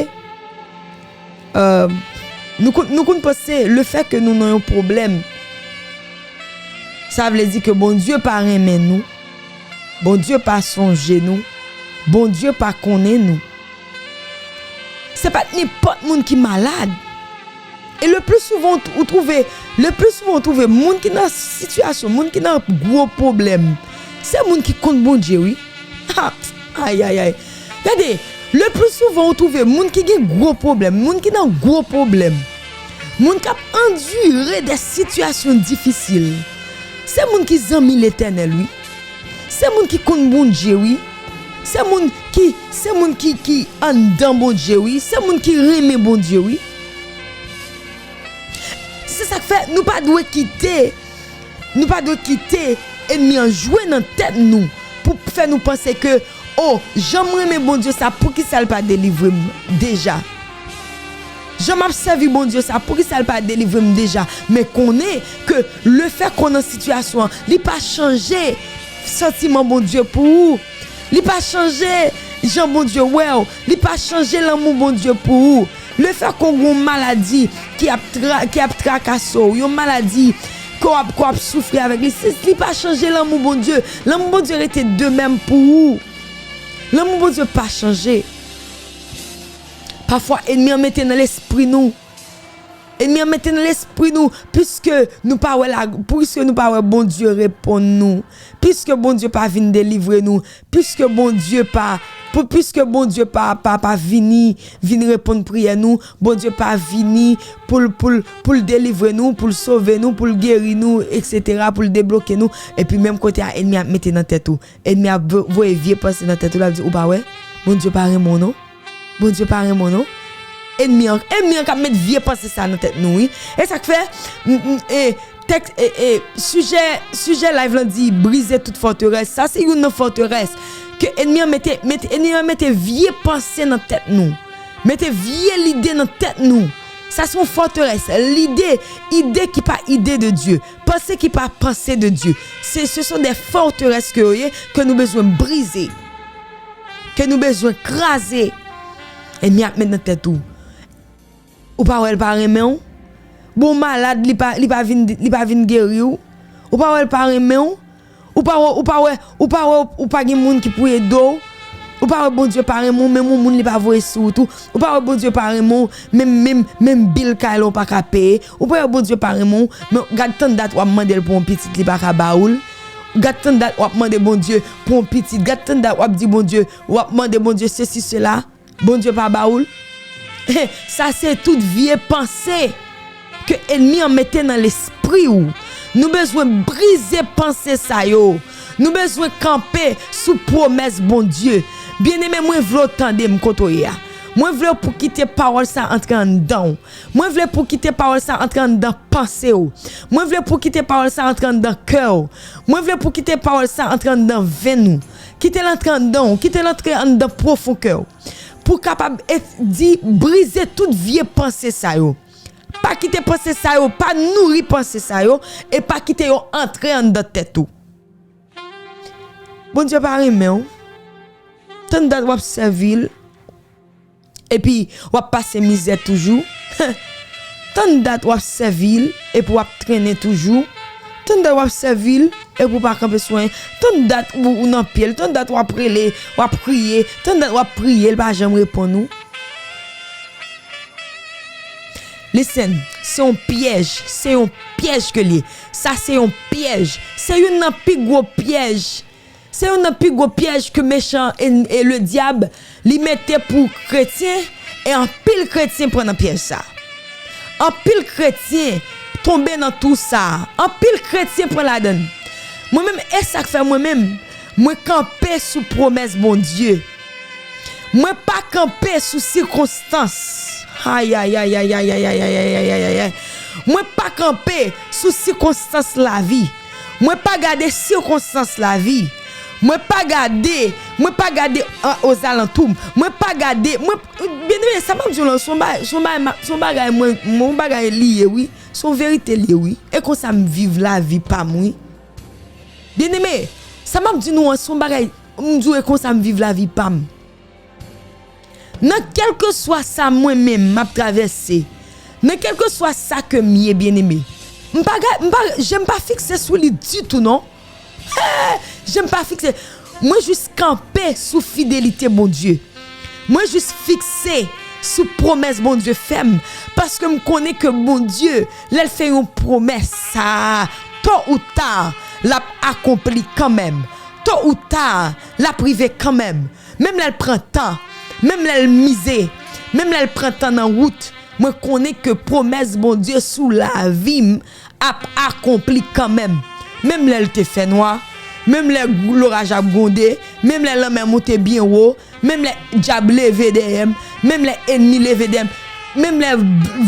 euh, nou konn, nou konn panse lefètke nou nan yon pwoblèm, sa vle di ke Bondye pa renmen nou, Bondye pa sonje nou, Bondye pa konnen nou. Se pa t nenpòt moun ki malad. E le pli souvan ou t-, ou twouve, le pli souvan ou twouve moun ki nan sitiyasyon, moun ki nan gwo pwoblèm, se moun ki konn Bondye, wi. Ha! Ayayay. Gade, le pli souvan ou twouve moun ki gen gwo pwoblèm, moun ki nan gwo pwoblèm, moun k ap andire de sitiyasyon difisil, se moun ki zanmi Letènèl, wi. Se moun ki konn Bondye, wi. Se moun ki, se moun ki, ki anndan Bondye, wi. Se moun ki renmen Bondye, wi. Se sa k fè nou pa dwe kite, nou pa dwe kite ènmi an jwe nan tèt nou pou fè nou panse ke, o, jan m renmen Bondye sa, poukisa l pa delivre m deja? Jan m ap sèvi Bondye sa, poukisa l pa delivre m deja? Men konnen ke lefètke w nan sitiyasyon an, li pa chanje santiman Bondye pou ou. Li pa chanje jan Bondye wè w. Li pa chanje lanmou Bondye pou ou. Lefètke w gen yon maladi ki ap tra-, ki ap trakase w, yon maladi ke w ap, ke w ap soufri avèk li, se, li pa chanje lanmou Bondye. Lanmou Bondye rete de menm pou ou. Lanmou Bondye pa chanje. Pafwa, ènmi an mete nan lespri nou. Ènmi an mete nan lespri nou, piske nou pa wè la, piske nou pa wè Bondye reponn nou, piske Bondye pa vin delivre nou, piske Bondye pa, pou, piske Bondye pa, pa, pa vini, vin reponn priyè nou, Bondye pa vini pou l, pou l, pou l delivre nou, pou l sove nou, pou l geri nou, etsetera, pou l debloke nou, epi menm kote a, ènmi ap mete nan tèt ou, ènmi ap vo-, voye vye panse nan tèt ou, l ap di, ou pa wè, Bondye pa renmen w non. Bondye pa renmen w non. Ènmi an, ènmi an k ap met vye panse sa nan tèt nou, wi. E sa k fè, m, m, e, tèks, e, e, sijè, sijè live lan di, brize tout fòterès. Sa se youn nan fòterès ke ènmi an mete, mete, ènmi an mete vye panse nan tèt nou. Mete vye lide nan tèt nou. Sa se yon fòterès. Lide, ide ki pa ide de Dye. Panse ki pa panse de Dye. Se, ce sont des forteresses ke yo ye, ke nou bezwen brize. Ke nou bezwen kraze. Ènmi ap met nan tèt ou. Ou pa wè l pa renmen w? Bon, w malad, li pa, li pa vin, li pa vin geri w. Ou pa wè l pa renmen w? Ou pa wè, ou pa wè, ou pa wè, ou pa gen moun ki pou ede w? Ou pa wè Bondye pa renmen w, menm yon moun li pa voye sou wout ou? Ou pa wè Bondye pa renmen w, menm, menm, menm bil kay la w pa ka peye? Ou pa wè Bondye pa renmen w, men gad tann dat w ap mande l pou yon pitit li pa ka ba ou l? Gad tann dat w ap mande Bondye pou yon pitit, gad tann dat w ap di Bondye, w ap mande Bondye sesi, sela, Bondye pa ba ou l? Sa se tout vye panse. ke ènmi an mete nan lespri w. Nou bezwen brize panse sa yo. Nou bezwen kanpe sou pwomès Bondye. Byeneme, mwen vle w tande m kote w ye a. Mwen vle w pou kite pawòl sa antre anndan w. Mwen vle pou kite pawòl sa antre anndan panse w. Mwen vle pou kite pawòl sa antre anndan kè w. Mwen vle pou kite pawòl sa antre anndan venn ou. Kite l antre anndan w. Kite l antre anndan pwofon kè w. Pou w kapab e, di, brize tout vye panse sa yo. Pa kite panse sa yo, pa nouri panse sa yo, e pa kite yo antre anndan tèt ou. Bondye pa renmen w. Tann dat w ap sèvi l, epi w ap pase mizè toujou. Tann dat w ap sèvi l, epi w ap trennen toujou. Tann dat w ap sèvi l, epi w pa kanpe sou anyen. Tann dat ou, ou nan pye l, tann dat w ap rele, w ap kriye, tann dat w ap priye, l pa janm reponn ou. Listen, se yon pyèj, se yon pyèj ke l ye. Sa se yon pyèj. Se youn nan pi gwo pyèj. Se youn nan pi gwo pyèj ke mechan e, e le dyab li mete pou kretyen, e anpil kretyen pran nan pyèj sa. Anpil kretyen tonbe nan twou sa. Anpil kretyen pran ladan l. Mwen menm, e sa k fè mwen menm, mwen kanpe sou pwomès Bondye. Mwen pa kanpe sou sikonstans. Ayayayayayayayayayayayay. Mwen pa kanpe sou sikonstans lavi. Mwen pa gade sikonstans lavi. Mwen pa gade, mwen pa gade an, ozalantou m. Mwen pa gade, mwen, byeneme, sa m ap di w lan, se yon bagay, se yon bagay, se yon bagay mwen, yon bagay li ye, wi. Se yon verite li ye, wi. E konsa m viv lavi pa m, wi. Byeneme, sa m ap di nou an, se yon bagay, m di w, e konsa m viv lavi pa m. Nan kèlkeswa sa mwen menm m ap travèse, nan kèlkeswa sa ke m ye, byeneme, m pa ga-, m pa, je m pa fikse sou li ditou, non. Hey! Je m pa fikse. Mwen jis kanpe sou fidelite Bondye. Mwen jis fikse sou pwomès Bondye fè m, paske m konnen ke Bondye, lè l fè yon pwomès, sa, to ou ta, l ap akonpli kanmenm. To ou ta, l ap rive kanmenm. Menm lè l pran tan, menm lè l mize, menm lè l pran tan nan wout, mwen konnen ke pwomès Bondye sou lavi m ap akonpli kanmenm. Menm lè l te fènwa, menm lè loraj ap gwonde, menm lè lanmè monte byen wo, menm lè dyab leve dèyè m, menm lè ènmi leve dèyè m, menm lè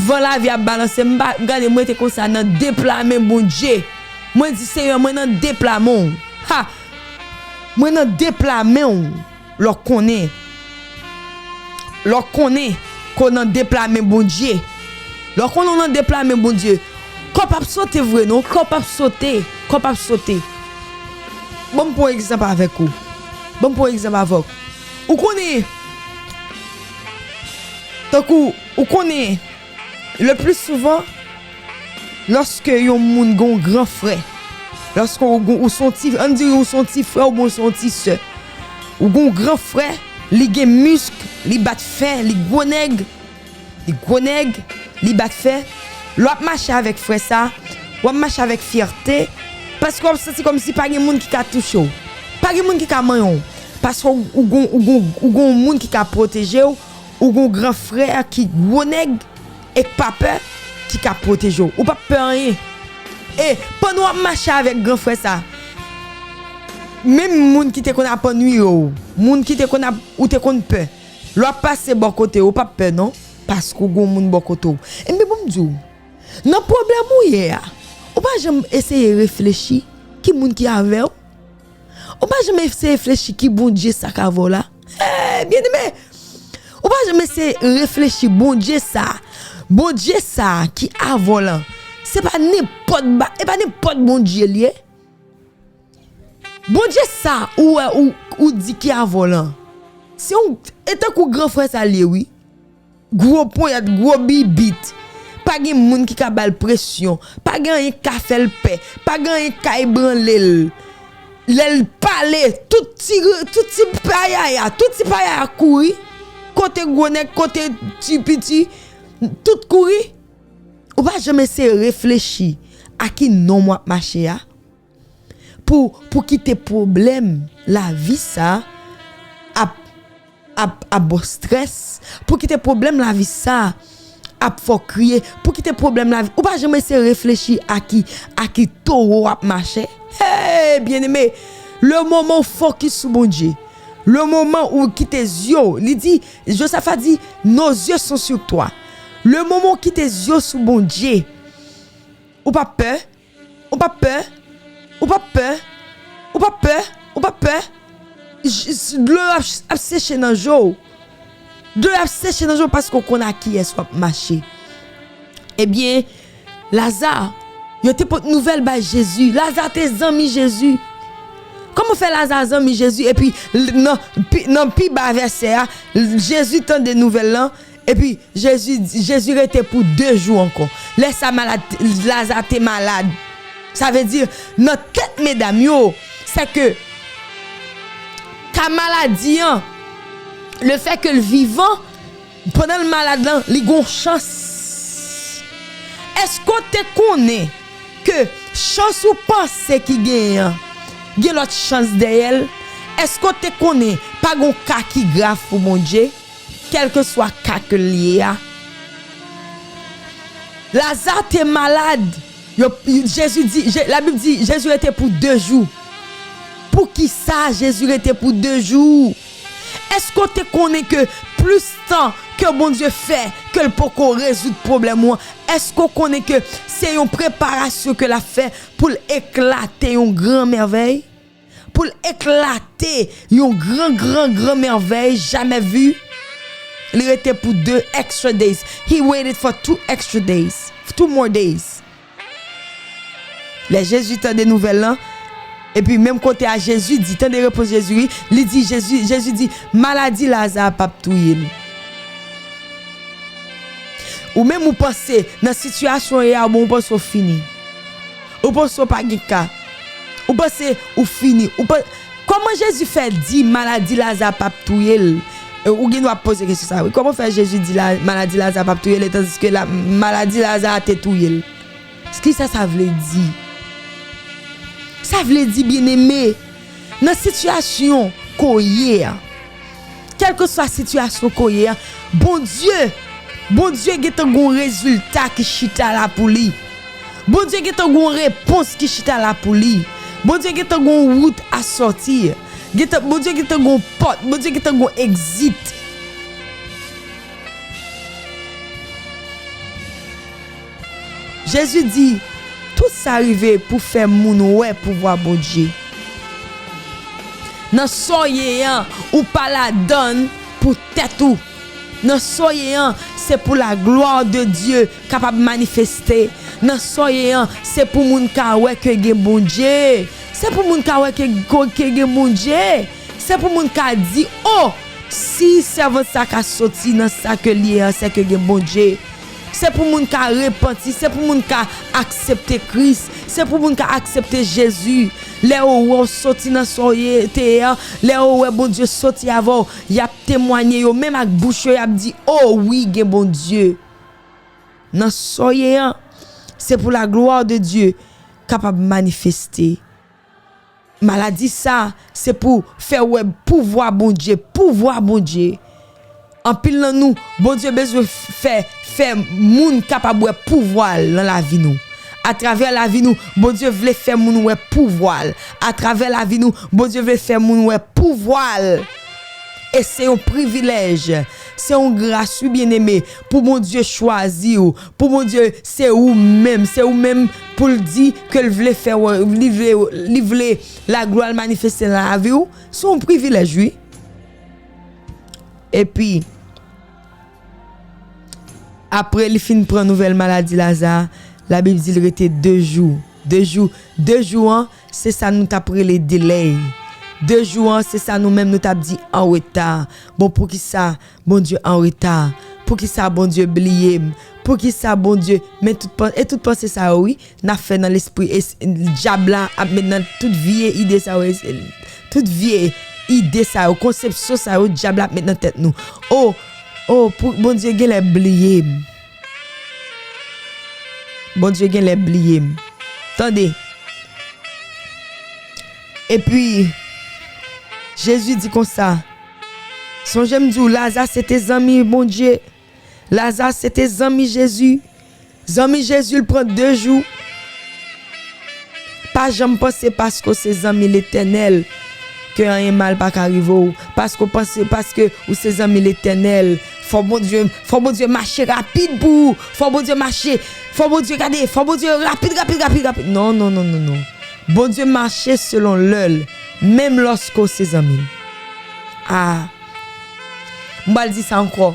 van lavi ap balanse m, m pa gade, mwen rete konsa nan de pla men Bondye. Mwen di, Seyè, mwen nan de pla men w. Ha! Mwen nan de pla men w. Lè w konnen, lè w konnen ke w nan de pla men Bondye, lè w konnen w nan de pla men Bondye, kò p ap sote vre non, kò p ap sote, kò p ap sote. Ban m pran yon egzanp avèk ou. Ban m pran yon egzanp avèk ou. Ou konnen, tankou, ou konnen, le pli souvan, lòske yon moun gen yon gran frè, lòske ou, ou se yon ti, ann di ou se yon ti frè oubyen ou se yon ti sè, ou gen yon gran frè, li gen misk, li bat fè, li gwo nèg, li gwo nèg, li bat fè, lè w ap mache avèk frè sa, w ap mache avèk fyète, paske w ap santi kòmsi pa gen moun ki ka touche w, pa gen moun ki ka manyen w, paske ou, ou gon, ou gon, ou gon moun ki ka pwoteje w, ou gon gran frè ki gwo nèg, e k pa pè, ki ka pwoteje w. Ou p ap pè anyen. E, pandan w ap mache avèk gran frè sa, menm moun ki te konn ap annwiye w, moun ki te konn ap, ou te konn pè, lè w ap pase bò kote yo, ou p ap pè non, paske w gon moun bò kote w. Ebyen, ban m di w, nan pwoblèm ou ye a, ou pa janm eseye reflechi ki moun ki avè w? Ou pa janm eseye reflechi ki Bondye sa k avè w la? Hey, byeneme! Ou pa janm eseye reflechi Bondye sa, Bondye sa ki avè w lan, se pa nenpòt ba-, e pa nenpòt Bondye l ye. Bondye sa ou wè ou, ou di ki avè w lan, se yon, e tankou gran frè sa l ye, wi. Gwo ponyèt, gwo bibit. Pa gen moun ki ka ba l presyon. Pa gen anyen k ka fè l pè. Pa gen anyen k ka ebranle l. Lè l pale, tout ti, tout ti payaya, tout ti payaya kouri. Kote gwo nèg, kote ti piti, tout kouri. Ou pa janm eseye reflechi a ki nonm w ap mache a? Pou, pou kite pwoblèm lavi sa ap, ap, ap ba w strès, pou kite pwoblèm lavi sa ap fè w kriye, pou kite pwoblèm lavi. Ou pa janm eseye reflechi a ki, a ki towo w ap mache. Hey, byeneme, le moman w fokis sou Bondye, le moman ou kite zye w, li di, Josafa di, nos yeux sont sur toi. Le moman w kite zye w sou Bondye, ou p ap pè, ou p ap pè, ou p ap pè, ou p ap pè, ou p ap pè. J- s- Dlo yo ap, ap seche nan je w. Dlo yo ap seche nan je w paske w konn ak kiyès w ap mache. Ebyen, Laza, yo te pot nouvèl bay Jezi. Laza te zanmi Jezi. Kòman fè Laza zanmi Jezi epi l- nan pi, nan pi ba vèsè a, Jezi tande nouvèl lan, epi Jezi, Jezi rete pou de jou ankò. Lè sa malad, Laza te malad. Sa vle di, nan tèt medam yo, se ke ka maladi an, le fè ke l vivan, pandan l malad lan, li gon chans. Èske w te konnen ke chans ou panse ki genyen an, gen lòt chans dèyè l? Èske w te konnen pa gon ka ki grav pou Bondye? Kèlkeswa ka ke l ye a. Laza te malad. Yo, Jezi di, Je- Labib di, Jezi rete pou de jou. Poukisa Jezi rete pou de jou? Èske w te konnen ke plis tan ke Bondye fè ke l poko rezoud pwoblèm ou an, èske w konnen ke se yon preparasyon ke l ap fè pou l eklate yon gran mèvèy? Pou l eklate yon gran, gran, gran mèvèy jamè vi. Li rete pou de extra days. He waited for two extra days. Two more days. Lè Jezi tande nouvèl lan, epi menm kote a Jezi di, tande repons Jezi wi, li di Jezi, Jezi di, maladi Laza p ap touye l. Ou menm ou panse nan sitiyasyon w ye a, bon, ou panse w fini. Ou panse w pa gen ka. Ou panse ou fini. Ou pa- Kòman Jezi fè di maladi Laza p ap touye l? E, ou gen dwa ap poze kesyon sa a, wi. Kòman fè Jezi di la, maladi Laza p ap touye l, e tandiske la, maladi Laza te touye l? Kisa sa vle di? Sa vle di, byeneme, nan sitiyasyon ke w ye a, kèlkeswa sitiyasyon ke w ye a, Bondye, Bondye gentan gon rezilta ki chita la pou li. Bondye gentan gon repons ki chita la pou li. Bondye gentan gon wout a sòti. Gentan, Bondye gentan gon pòt. Bondye gentan gon egzit. Jezi di, tout sa rive pou fè moun wè pouvwa Bondye. Nan sa w ye an, ou pa ladann pou tèt ou. Nan sa w ye an, se pou la gloire de Dieu kapab manifeste. Nan sa w ye an, se pou moun ka wè ke gen Bondye. Se pou moun ka wè ke, ke, ke gen Bondye. Se pou moun ka di, o, si sèvant sa ka soti nan sa ke l ye an, se ke gen Bondye. Se pou moun ka repanti, se pou moun ka aksepte Kris, se pou moun ka aksepte Jezi. Lè yo wè w soti nan sa w ye, te ye an, lè yo wè Bondye soti avè w, y ap temwanye yo menm ak bouch yo, y ap di, o wi, gen Bondye. Nan sa w ye an, se pou la gloire de Dieu kapab manifeste. Maladi sa, se pou fè w wè pouvwa Bondye, pouvwa Bondye. Anpil nan nou, Bondye bezwen fè, fè moun kapab wè pouvwa l nan lavi nou. Atravè lavi nou, Bondye vle fè moun wè pouvwa l. Atravè lavi nou, Bondye vle fè moun wè pouvwa l. E se yon privilèj, se yon gras, wi, byeneme, pou Bondye chwazi w, pou Bondye, se ou menm, se ou menm pou l di ke l vle fè, li vle, li vle laglwa l manifeste nan lavi w. Se yon privilèj, wi. Epi, apre li fin pran nouvèl maladi Laza, Labib di l rete de jou. De jou, de jou an, se sa nou t ap rele delay. De jou an, se sa nou menm nou t ap di an reta. Bon, poukisa Bondye an reta? Poukisa Bondye bliye m? Poukisa Bondye, men tout pan-, e tout panse sa yo, wi, n ap fè nan lespri, e s-, dyab la ap met nan tout vye ide sa yo, e s-, tout vye ide sa yo, konsepsyon sa yo, dyab la ap met nan tèt nou. O, o, pou Bondye genlè bliye m. Bondye genlè bliye m. Tande. Epi, Jezi di konsa, sonje m di w, Laza se te zanmi Bondye. Laza se te zanmi Jezi. Zanmi Jezi l pran de jou. Pa janm panse paske w se zanmi Letènèl ke anyen mal pa ka rive w. Paske w panse, paske ou se zanmi Letènèl, fò Bondye, fò Bondye mache rapid pou ou. Fò Bondye mache, fò Bondye gade, fò Bondye rapid, rapid, rapid, rapid. Non, non, non, non, non. Bondye mache selon lè l, menm lòske w se zanmi l. Ah. M pral di sa ankò.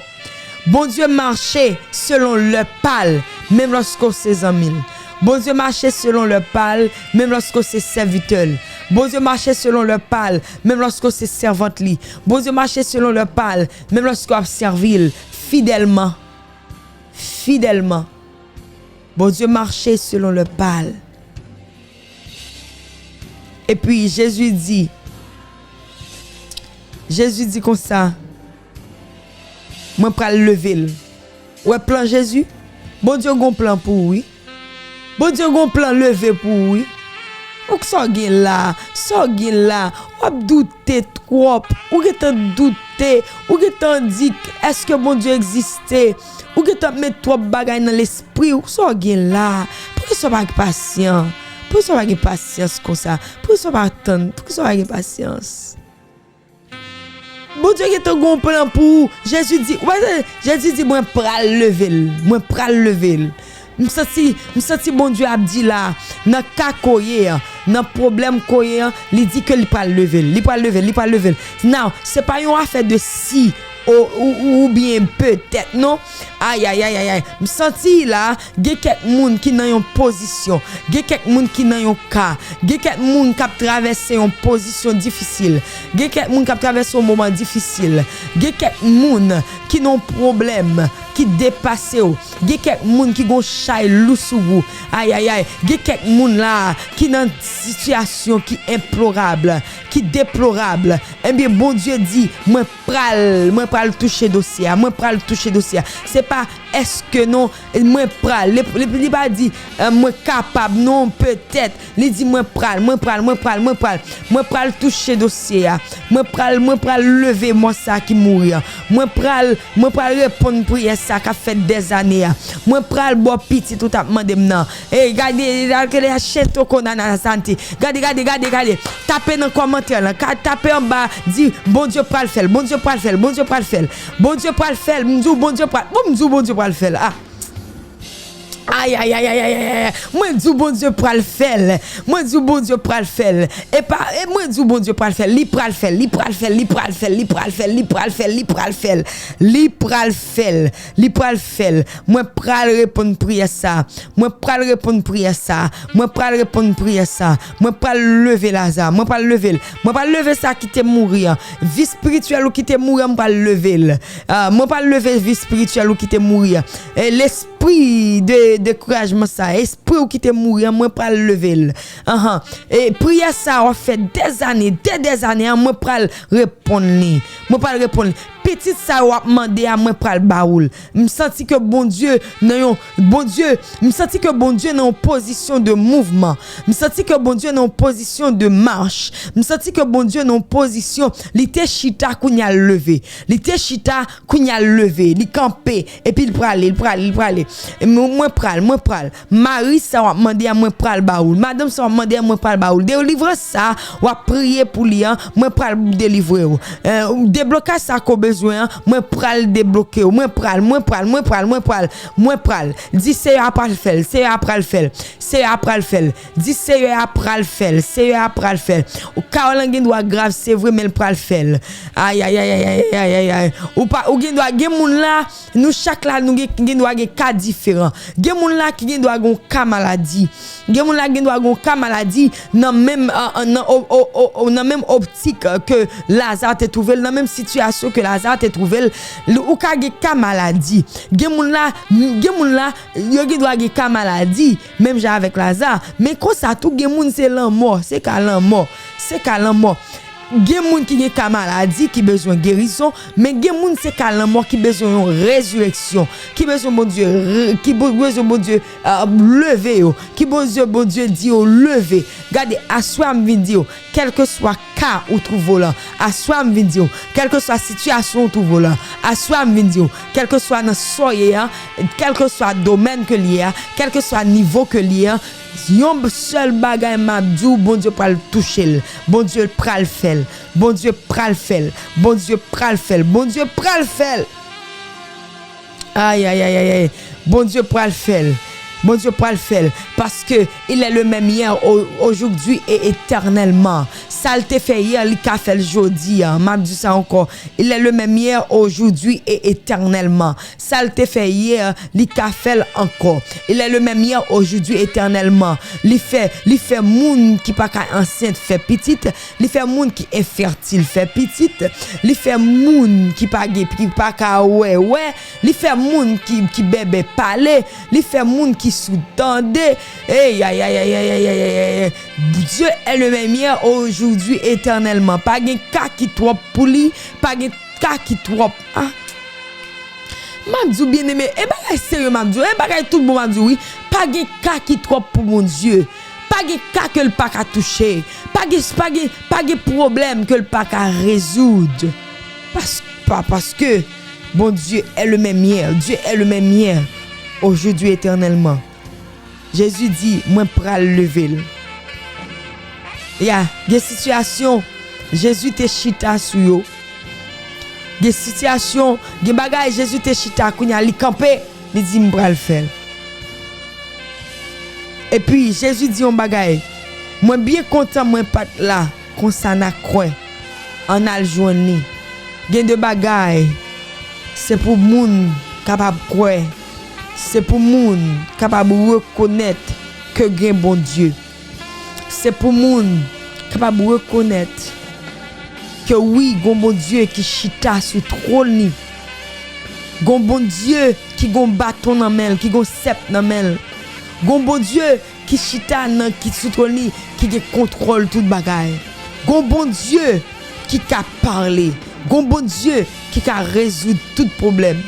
Bondye mache selon lè pa l, menm lòske w se zanmi l. Bondye mache selon lè pa l, menm lòske w se sèvitè l. Bondye mache selon lè pa l, menm lòske w se sèvant li. Bondye mache selon lè pa l, menm lòske w ap sèvi l fidèlman. Fidèlman. Bondye mache selon lè pa l. Epi Jezi di, Jezi di konsa, mwen pral leve l. Ou wè plan Jezi? Bondye gon plan pou ou, wi. Bondye gon plan leve pou ou, wi. Ou sa w gen la, sa w gen la, w ap doute twòp, ou gentan doute, ou gentan di, èske Bondye egziste? Ou gentan met twòp bagay nan lespri w, sa w gen la? Poukisa w pa gen pasyan? Poukisa w pa gen pasyans konsa? Poukisa w pa tann? Poukisa w pa gen pasyans? Bondye gentan gen yon plan pou ou. Jezi di, ou pa tande? Jezi di, mwen pral leve l. Mwen pral leve l. M santi, m santi Bondye ap di la, nan ka ke w ye an, nan pwoblèm ke w ye an, li di ke li pral leve l. Li pral leve l, li pral leve l. Now, se pa yon afè de si ou, ou, ou, oubyen petèt, non. Ayayayayay. M santi la, gen kèk moun ki nan yon pozisyon. Gen kèk moun ki nan yon ka. Gen kèk moun k ap travèse yon pozisyon difisil. Gen kèk moun k ap travèse yon moman difisil. Gen kèk moun ki nan yon pwoblèm ki depase w. Gen kèk moun ki gon chay lou sou ou. Ayayay. Gen kèk moun la ki nan sitiyasyon ki enplorab, ki deplorab. Ebyen, Bondye di, mwen pral, mwen pral touche dosye a, mwen pral touche dosye a. Se pa èske non, mwen pral. Li, li, li pa di, eh, mwen kapab non, petèt. Li di, mwen pral, mwen pral, mwen pral, mwen pral. Mwen pral touche dosye a. Mwen pral, mwen pral leve mò sa ki mouri an. Mwen pral, mwen pral reponn priyè sa k ap fè dèzane a. Mwen pral ba w pitit ou t ap mande m nan. Ey, gade, gade, gade, chento konana santi. Gade, gade, gade, gade. Tape nan kòmantè lan. Ka, tape anba, di, Bondye pral fè l, Bondye pral fè l, Bondye pral fè l. Bondye pral fè l, m di w Bondye pral, bon, m di w Bondye pral fè l. Ah. Ayayayayayay. Mwen di w Bondye pral fè l. Mwen di w Bondye pral fè l. E pa, e mwen di w Bondye pral fè l. Li pral fè l, li pral fè l, li pral fè l, li pral fè l, li pral fè l, li pral fè l. Li pral fè l. Li pral fè l. Mwen pral reponn priyè sa. Mwen pral reponn priyè sa. Mwen pral reponn priyè sa. Mwen pral leve Laza. Mwen pral leve l. Mwen pral leve sa ki te mouri an. Vi espirityèl ou ki te mouri an, mwen pral leve l. Ah, mwen pral leve vi espirityèl ou ki te mouri an. E lespri de dekourajman sa, espri ou ki te mouri an, mwen pral leve l. Anhan. E priyè sa w ap fè dèzane, dè dèzane an, mwen pral reponn li. Mwen pral reponn li. Pitit sa w ap mande a, mwen pral ba ou l. M santi ke Bondye nan yon, Bondye, m santi ke Bondye nan yon pozisyon de mouvman. M santi ke Bondye nan yon pozisyon de mach. M santi ke Bondye nan yon pozisyon, li te chita, kounye a l leve. Li te chita, kounye a l leve. Li kanpe, epi l prale, l prale, l prale. E mwen, mwen pral, mwen pral. Mari sa w ap mande a, mwen pral ba ou l. Madanm sa w ap mande a, mwen pral ba ou l. Delivrans sa w ap priye pou li an, mwen pral delivre w. Eh, deblokaj sa ke w bezwen an, mwen pral debloke w. Mwen pral, mwen pral, mwen pral, mwen pral, mwen pral. Di Seyè a pral fè l, Seyè a pral fè l, Seyè a pral fè l. Di Seyè a pral fè l, Seyè a pral fè l. Ou ka w lan gen dwa grav, se vre, men l pral fè l. Ayayayayayayay. Ou pa, ou gen dwa, gen moun la, nou chak la, nou gen, gen dwa gen ka diferan. Gen moun la ki gen dwa gen yon ka maladi. Gen moun la gen dwa gen yon ka maladi nan menm, eh, eh, nan o, o, o, o, nan menm optik, eh, ke Laza te twouve l, nan menm sitiyasyon ke Laza te twouve l. Ou ka gen ka maladi. Gen moun la, gen moun la, yo gen dwa gen ka maladi, menm jan avèk Laza. Men konsa tou, gen moun se lanmò, se ka lanmò, se ka lanmò. Gen moun ki gen ka maladi, ki bezwen gerizon, men gen moun se ka lanmò ki bezwen yon rezireksyon, ki bezwen Bondye re-, ki bo-, bezwen Bondye, eh, leve yo, ki bezwen Bondye di yo leve. Gade, aswè a m vin di yo, kèlkeswa ka ou twouve w lan, aswè a m vin di w, kèlkeswa sitiyasyon ou twouve w lan, aswè a m vin di w, kèlkeswa nan sa w ye a, kèlkeswa domèn ke l ye a, kèlkeswa nivo ke l ye a, yon sèl bagay m ap di w, Bondye pral touche l, Bondye pral fè l, Bondye pral fè l, Bondye pral fè l, Bondye pral fè l. Ay, ay, ay, ay, ay. Bondye pral fè l. Bondye pral fè l. Paske il est le même hier, au- aujourd'hui et éternellement. Sa l te fè yè, li ka fè l jodi a. M ap di sa ankò. Il est le même hier, aujourd'hui et éternellement. Sa l te fè yè, li ka fè l ankò. Il est le même hier, aujourd'hui, éternellement. Li fè, li fè moun ki pa ka ansent fè pitit. Li fè moun ki enfètil fè pitit. Li fè moun ki pa gen, ki pa ka wè, wè. Li fè moun ki, ki bèbè pale. Li fè moun ki soud tande. Ey, ay, ay, ay. Dieu est le même hier, aujourd'hui, éternellement. Pa gen ka ki twòp pou li. Pa gen ka ki twòp. Ah. M ap di w, byeneme, e bagay serye m ap di w, e bagay tout bon m ap di w, wi. Pa gen ka ki twòp pou Bondye. Pa gen ka ke l pa ka touche. Pa gen, pa gen, pa gen pwoblèm ke l pa ka rezoud. Pas, pa, paske Bondye est le même hier. Dieu est le même hier, aujourd'hui, éternellement. Jezi di, mwen pral leve l. Ya, gen sitiyasyon, Jezi te chita sou yo. Gen sitiyasyon, gen bagay, Jezi te chita, kounye a li kanpe, li di, m pral fè l. Epi, Jezi di yon bagay, mwen byen kontan mwen pa t la, konsa n a kwè, ann al jwenn li. Gen de bagay, se pou moun kapab kwè, se pou moun kapab rekonèt ke gen Bondye. Se pou moun kapab rekonèt ke wi, gon Bondye ki chita sou twòn li. Gon Bondye ki gon baton nan men l, ki gon sèp nan men l. Gon Bondye ki chita nan, ki sou twòn li, ki gen kontwòl tout bagay. Gon Bondye ki ka pale. Gon Bondye ki ka rezoud tout pwoblèm.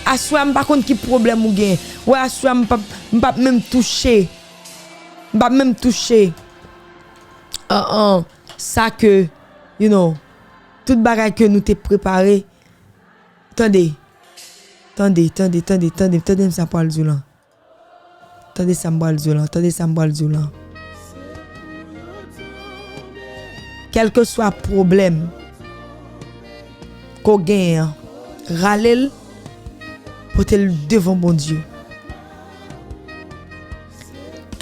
Aswè a, m pa konn ki pwoblèm ou gen. Wè, aswè a, m p ap, m p ap menm touche. M p ap menm touche. An, an, sa ke, you know, tout bagay ke nou te prepare. Tande. Tande, tande, tande, tande, tande m sa pral di w lan. Tande sa m pral di w lan, tande sa m pral di w lan. Kèlkeswa pwoblèm ke w genyen an, rale l, pote l devan Bondye.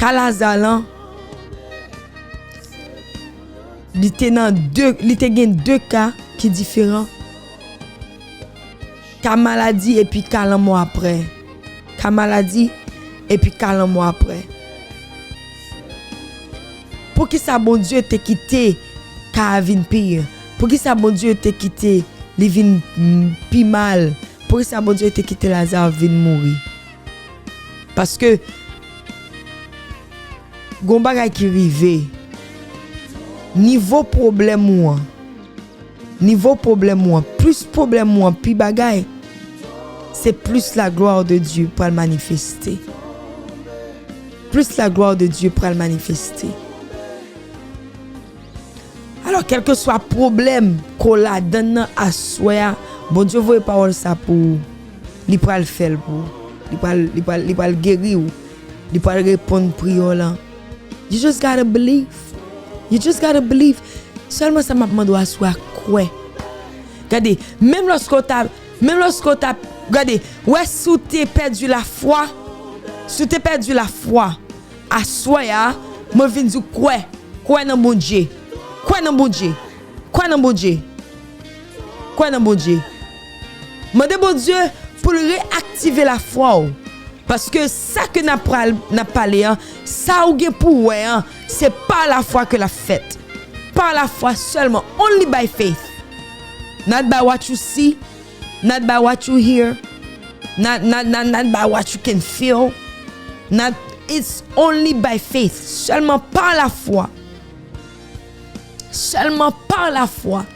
Ka Laza lan, li te nan de, li te gen de ka ki diferan. Ka maladi epi ka lanmò aprè. Ka maladi epi ka lanmò aprè. Poukisa Bondye te kite ka a vin pi? Poukisa Bondye te kite li vin, mm, pi mal? Poukisa Bondye te kite Laza vin mouri? Paske gon bagay ki rive. Nivo pwoblèm ou an, nivo pwoblèm ou an, plis pwoblèm ou an pi bagay, se plis la gloire de Dieu pral manifeste. Plis la gloire de Dieu pral manifeste. Alò, kèlkeswa pwoblèm ke w ladann nan aswè a, Bondye voye pawòl sa pou ou. Li pral fè l pou ou. Li pral, li pral, li pral geri w. Li pral reponn priyè w lan. You just gotta believe. You just gotta believe. Sèlman sa m ap mande w aswè a, kwè. Gade, menm lòske w ta, menm lòske w ta, gade, wè si w te pèdi lafwa, si w te pèdi lafwa, aswè a, mwen vin di w kwè, kwè nan Bondye. Kwè nan Bondye. Kwè nan Bondye. Kwè nan Bondye. Mande Bondye pou l reyaktive lafwa w. Paske sa ke n ap pral, n ap pale an, sa ou gen pou w wè an, se pa lafwa ke l ap fèt. Pa lafwa sèlman, only by faith. Not by what you see, not by what you hear, not, not, not, not by what you can feel. Not, it's only by faith. Sèlman pa lafwa. Sèlman pa lafwa.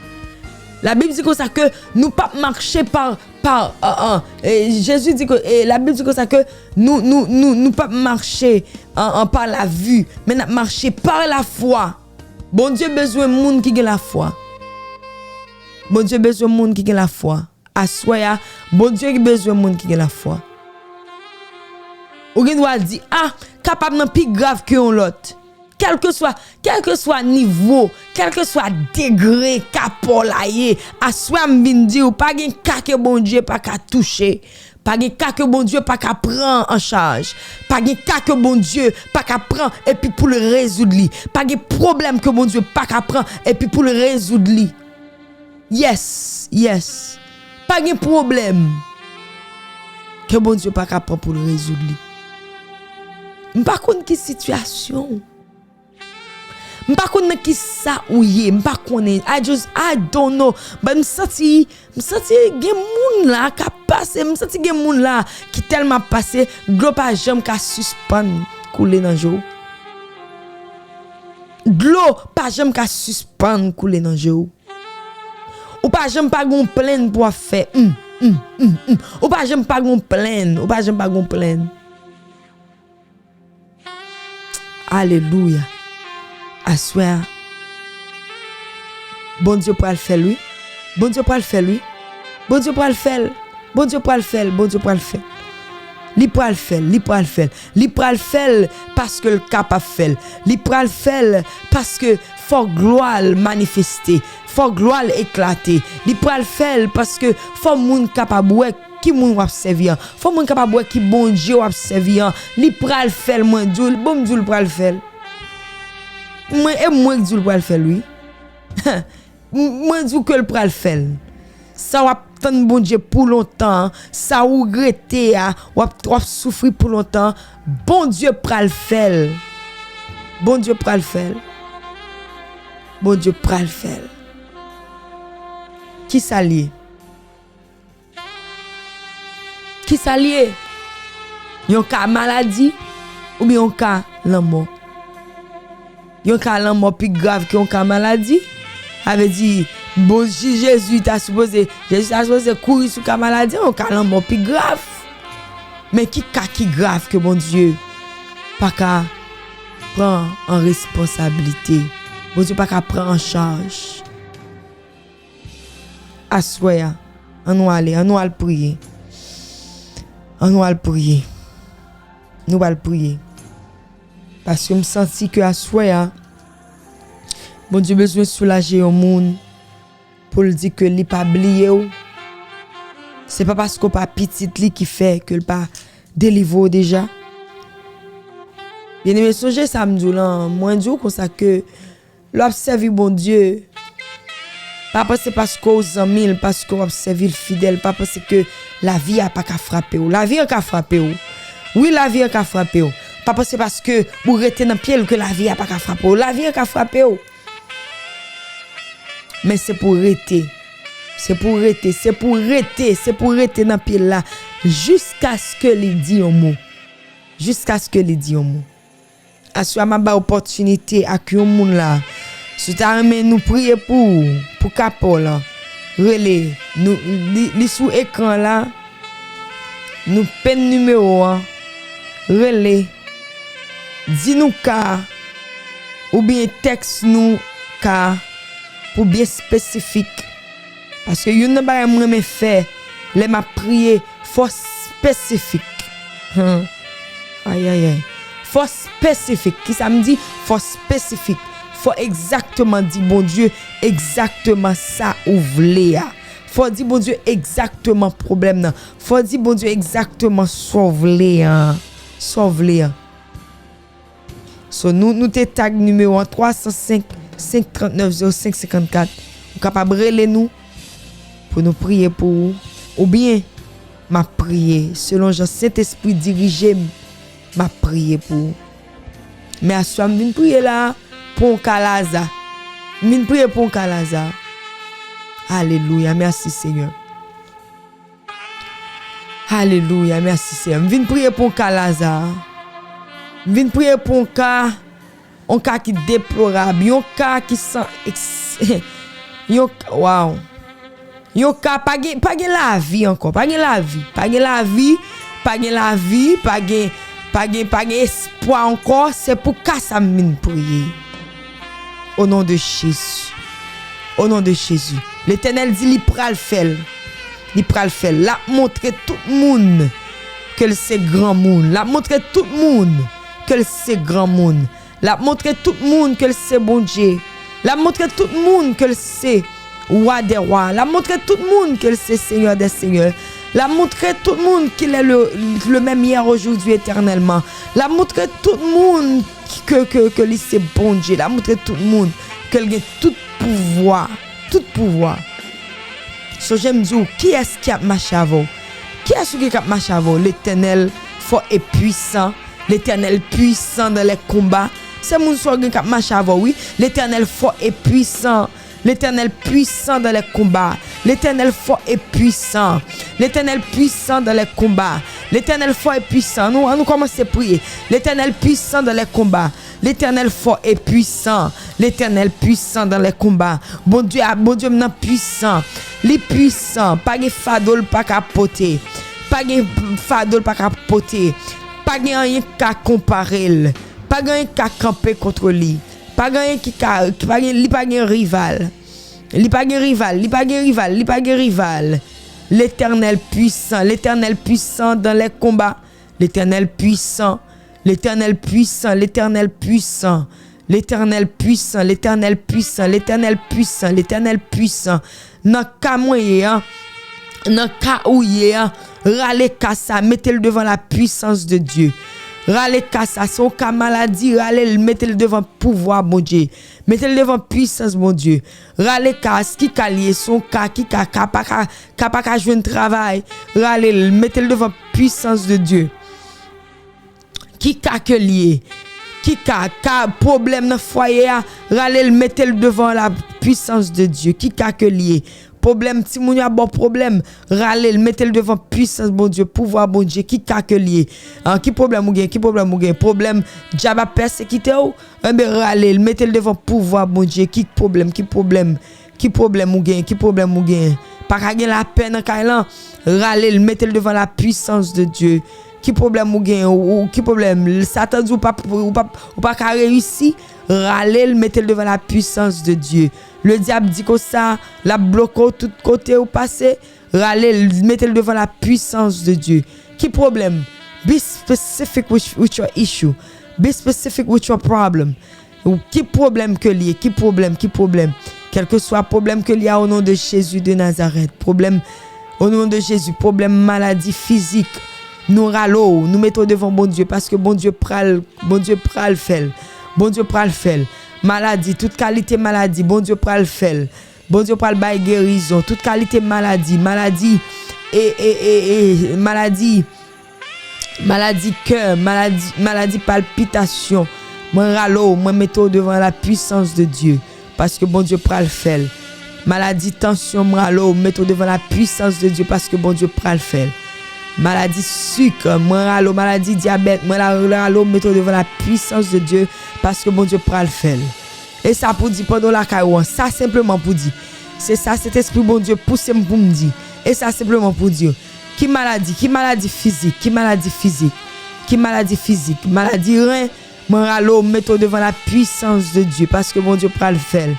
Labib di konsa ke nou p ap mache pa, pa, an, an, e, Jezi di ke, e, Labib di konsa ke nou, nou, nou, nou p ap mache, an, an, pa la vue, men n ap mache pa lafwa. Bondye bezwen moun ki gen lafwa. Bondye bezwen moun ki gen lafwa. Aswè a, Bondye ki bezwen moun ki gen lafwa. Ou gen dwa di, ah, kapab nan pi grav ke yon lòt. Kèlkeswa, kèlkeswa nivo, kèlkeswa degre ka pa w la ye, aswè a m vin di w, pa gen ka ke Bondye pa ka touche. Pa gen ka ke Bondye pa ka pran an chaj. Pa gen ka ke Bondye pa ka pran epi pou l rezoud li. Pa gen pwoblèm ke Bondye pa ka pran epi pou l rezoud li. Yes, yes. Pa gen pwoblèm ke Bondye pa ka pran pou l rezoud li. M pa konn ki sitiyasyon w. M pa konn nan ki sa ou ye. M pa konnen. I just, I don't know. But m santi, m santi gen moun la k ap pase. M santi gen moun la ki tèlman ap pase, dlo pa janm ka sispann koule nan je w. Dlo pa janm ka sispann koule nan je w. Ou pa janm pa gon plenn pou w ap fè. Mm, mm, mm, mm. Ou pa janm pa gon plenn. Ou pa janm pa gon plenn. Alelouya. Aswè a, Bondye pral fè l, wi. Bondye pral fè l, wi. Bondye pral fè l. Bondye pral fè l. Bondye pral fè l. Li pral fè l. Li pral fè l. Li pral fè l paske l kapab fè l. Li pral fè l paske fò glwa l manifeste. Fò glwa l eklate. Li pral fè l paske fò moun kapab wè ki moun w ap sèvi an. Fò moun kapab wè ki Bondye w ap sèvi an. Li pral fè l, mwen di w, bon, m di w l pral fè l. Mwen, e mwen k di w l pral fè l, wi. M-, mwen di w ke l pral fè l. Sa w ap tann Bondye pou lontan an, sa ou rete a, w ap, w ap soufri pou lontan an, Bondye pral fè l. Bondye pral fè l. Bondye pral fè l. Kisa l ye? Kisa l ye? Yon ka maladi oubyen yon ka lanmò? Yon ka lanmò pi grav ke yon ka maladi? Sa vle di, bon, si Jezi ta sipoze, Jezi ta sipoze kouri sou ka maladi an, yon ka lanmò pi grav. Men ki ka ki grav ke Bondye pa ka pran an responsablite? Bondye pa ka pran an chaj. Aswè a, ann nou ale, ann nou al priye. Ann nou al priye. Nou pral priye. Paske m santi ke aswè a, Bondye bezwen soulaje yon moun pou l di ke li pa bliye w. Se pa paske w pa pitit li ki fè ke l pa delivre w deja. Byeneme, sonje sa m di w lan, mwen di w konsa ke lè w ap sèvi Bondye, pa panse paske w zanmi l, paske w ap sèvi l fidèl, pa panse ke lavi a pa ka frape w. Lavi an ka frape w. Wi, lavi an ka frape w. Pa panse paske ou rete nan pye l ke lavi a pa ka frape w. Lavi an ka frape w. Men se pou w rete. Se pou w rete. Se pou w rete. Se pou w rete nan pye l la. Jiskaske li di yon mo. Jiskaske li di yon mo. Aswè a m ap bay opòtinite ak yon moun la. Si w ta renmen nou priye pou ou, pou ka pa w lan, rele nou, li, li sou ekran la. Nou penn nimewo an. Rele. Di nou ka a, oubyen tèks nou ka a pou byen espesifik. Paske youn nan bagay m renmen fè lè m ap priye, fò espesifik. Hmm. Ayayay. Fò espesifik. Kisa m di? Fò espesifik. Fò egzakteman di Bondye egzakteman sa ou vle a. Fò di Bondye egzakteman pwoblèm nan. Fò di Bondye egzakteman sa w vle an. Sa w vle an. So, nou, nou te tag nimewo an twa san senk, senk trant nèf, zewo senk senkannkat. Ou kapab rele nou pou nou priye pou ou. Oubyen, m ap priye selon jan Sentespri dirije m, m ap priye pou ou. Men aswè a m vin priye la pou yon ka Laza. M vin priye pou yon ka Laza. Alelouya, mèsi Senyè. Alelouya, mèsi Senyè. M vin priye pou yon ka Laza. M vin priye pou yon ka, yon ka ki deplorab, yon ka ki san eks-, yon ka, waw. Yon ka pa gen, pa gen lavi ankò, pa gen lavi, pa gen lavi, pa gen lavi, pa gen, pa gen, pa gen espwa ankò, se pou ka sa m vin priye. O non de Jezi. O non de Jezi. Letènèl di li pral fè l. Li pral fè l. L ap montre tout moun ke l se granmoun. L ap montre tout moun ke l se granmoun. L ap montre tout moun ke l se Bondye. L ap montre tout moun ke l se Wa dè wa. L ap montre tout moun ke l se Senyè dè senyè. L ap montre tout moun qu'il est le, le même hier, aujourd'hui, éternellement. L ap montre tout moun ke, ke, ke li se Bondye. L ap montre tout moun ke l gen tout pouvwa. Tout pouvwa. Sonje m di w, kiyès ki ap mache avè w? Kiyès ou gen k ap mache avè w? Letènèl fò e pwisan. Letènèl pwisan dans les combats. Se moun sa w gen k ap mache avè w, wi. Letènèl fò e pwisan. Letènèl pwisan dans les combats. Letènèl fò e pwisan. Letènèl pwisan dans les combats. Letènèl fò e pwisan. Nou, ann nou kòmanse priye. Letènèl pwisan dans les combats. Letènèl fò e pwisan. Letènèl pwisan dans les combats. Bondye a, Bondye m nan pwisan. Li pwisan. Pa gen fado l pa ka pote. Pa gen fado l pa ka pote. Pa gen anyen k ka konpare l. Pa gen anyen k ka kanpe kont li. Pa gen anyen ki ka, pa gen, li pa gen rival. Li pa gen rival, li pa gen rival, li pa gen rival. Letènèl pwisan, Letènèl pwisan dans les combats. Letènèl pwisan, Letènèl pwisan, Letènèl pwisan. Letènèl pwisan, Letènèl pwisan, Letènèl pwisan, Letènèl pwisan. Nan ka mwen ye an, nan ka ou ye an, rale ka sa, mete l devan la puissance de Dieu. Rale ka sa, se yon ka maladi, rale l, mete l devan pouvwa Bondye. Mete l devan pwisans Bondye. Rale ka, ki ka l ye, se yon ka, ki ka, ka pa ka, ka pa ka jwenn travay. Rale l, mete l devan pwisans de Dye. Ki ka ke l ye, ki ka, ka pwoblèm nan fwaye a, rale l, mete l devan la pwisans de Dye. Ki ka ke l ye, pwoblèm, timoun yo ap ba w pwoblèm, rale l, mete l devan pwisans Bondye, pouvwa Bondye, ki ka ke l ye. An, ki pwoblèm ou gen, ki pwoblèm ou gen, pwoblèm dyab ap pèsekite w, enben rale l, mete l devan pouvwa Bondye, ki pwoblèm, ki pwoblèm, ki pwoblèm ou gen, ki pwoblèm ou gen. Pa ka gen lapè nan kay lan, rale l, mete l devan la pwisans de Dye. Ki pwoblèm ou gen, ou, ou, ki pwoblèm, Satan di w pa, ou pa, ou pa ka reyisi, rale l, mete l devan la pwisans de Dye. Le dyab di konsa, l ap bloke w tout kote ou pase, rale l, mete l devan la pwisans de Dye. Ki pwoblèm? Be specific with, with your issue. Be specific with your problem. Ou, ki pwoblèm ke l ye? Ki pwoblèm? Ki pwoblèm? Kèlkeswa pwoblèm ke l ye a, o non de Jezi de Nazarèt. Pwoblèm, o non de Jezi, pwoblèm maladi fizik. Nou rale w, nou mete w devan Bondye, paske Bondye pral, Bondye pral fè l. Bondye pral fè l. Maladi, tout kalite maladi, Bondye pral fè l. Bondye pral bay gerizon. Tout kalite maladi, maladi, e, e, e, e, maladi, maladi kè, maladi, maladi palpitasyon. Mwen rale w, mwen mete w devan la pwisans de Dye, paske Bondye pral fè l. Maladi tansyon, mwen rale w, mete w devan la pwisans de Dye, paske Bondye pral fè l. Maladi sik, mwen rale w, maladi dyabèt, mwen la, rale w, mete w devan la pwisans de Dye, paske Bondye pral fè l. E sa pou di pandan w lakay ou an, sa senpleman pou di. Se sa Sentespri Bondye pouse m pou m di. E sa senpleman pou di. Ki maladi, ki maladi fizik, ki maladi fizik, ki maladi fizik, maladi ren, mwen rale w, mete w devan la pwisans de Dye, paske Bondye pral fè l.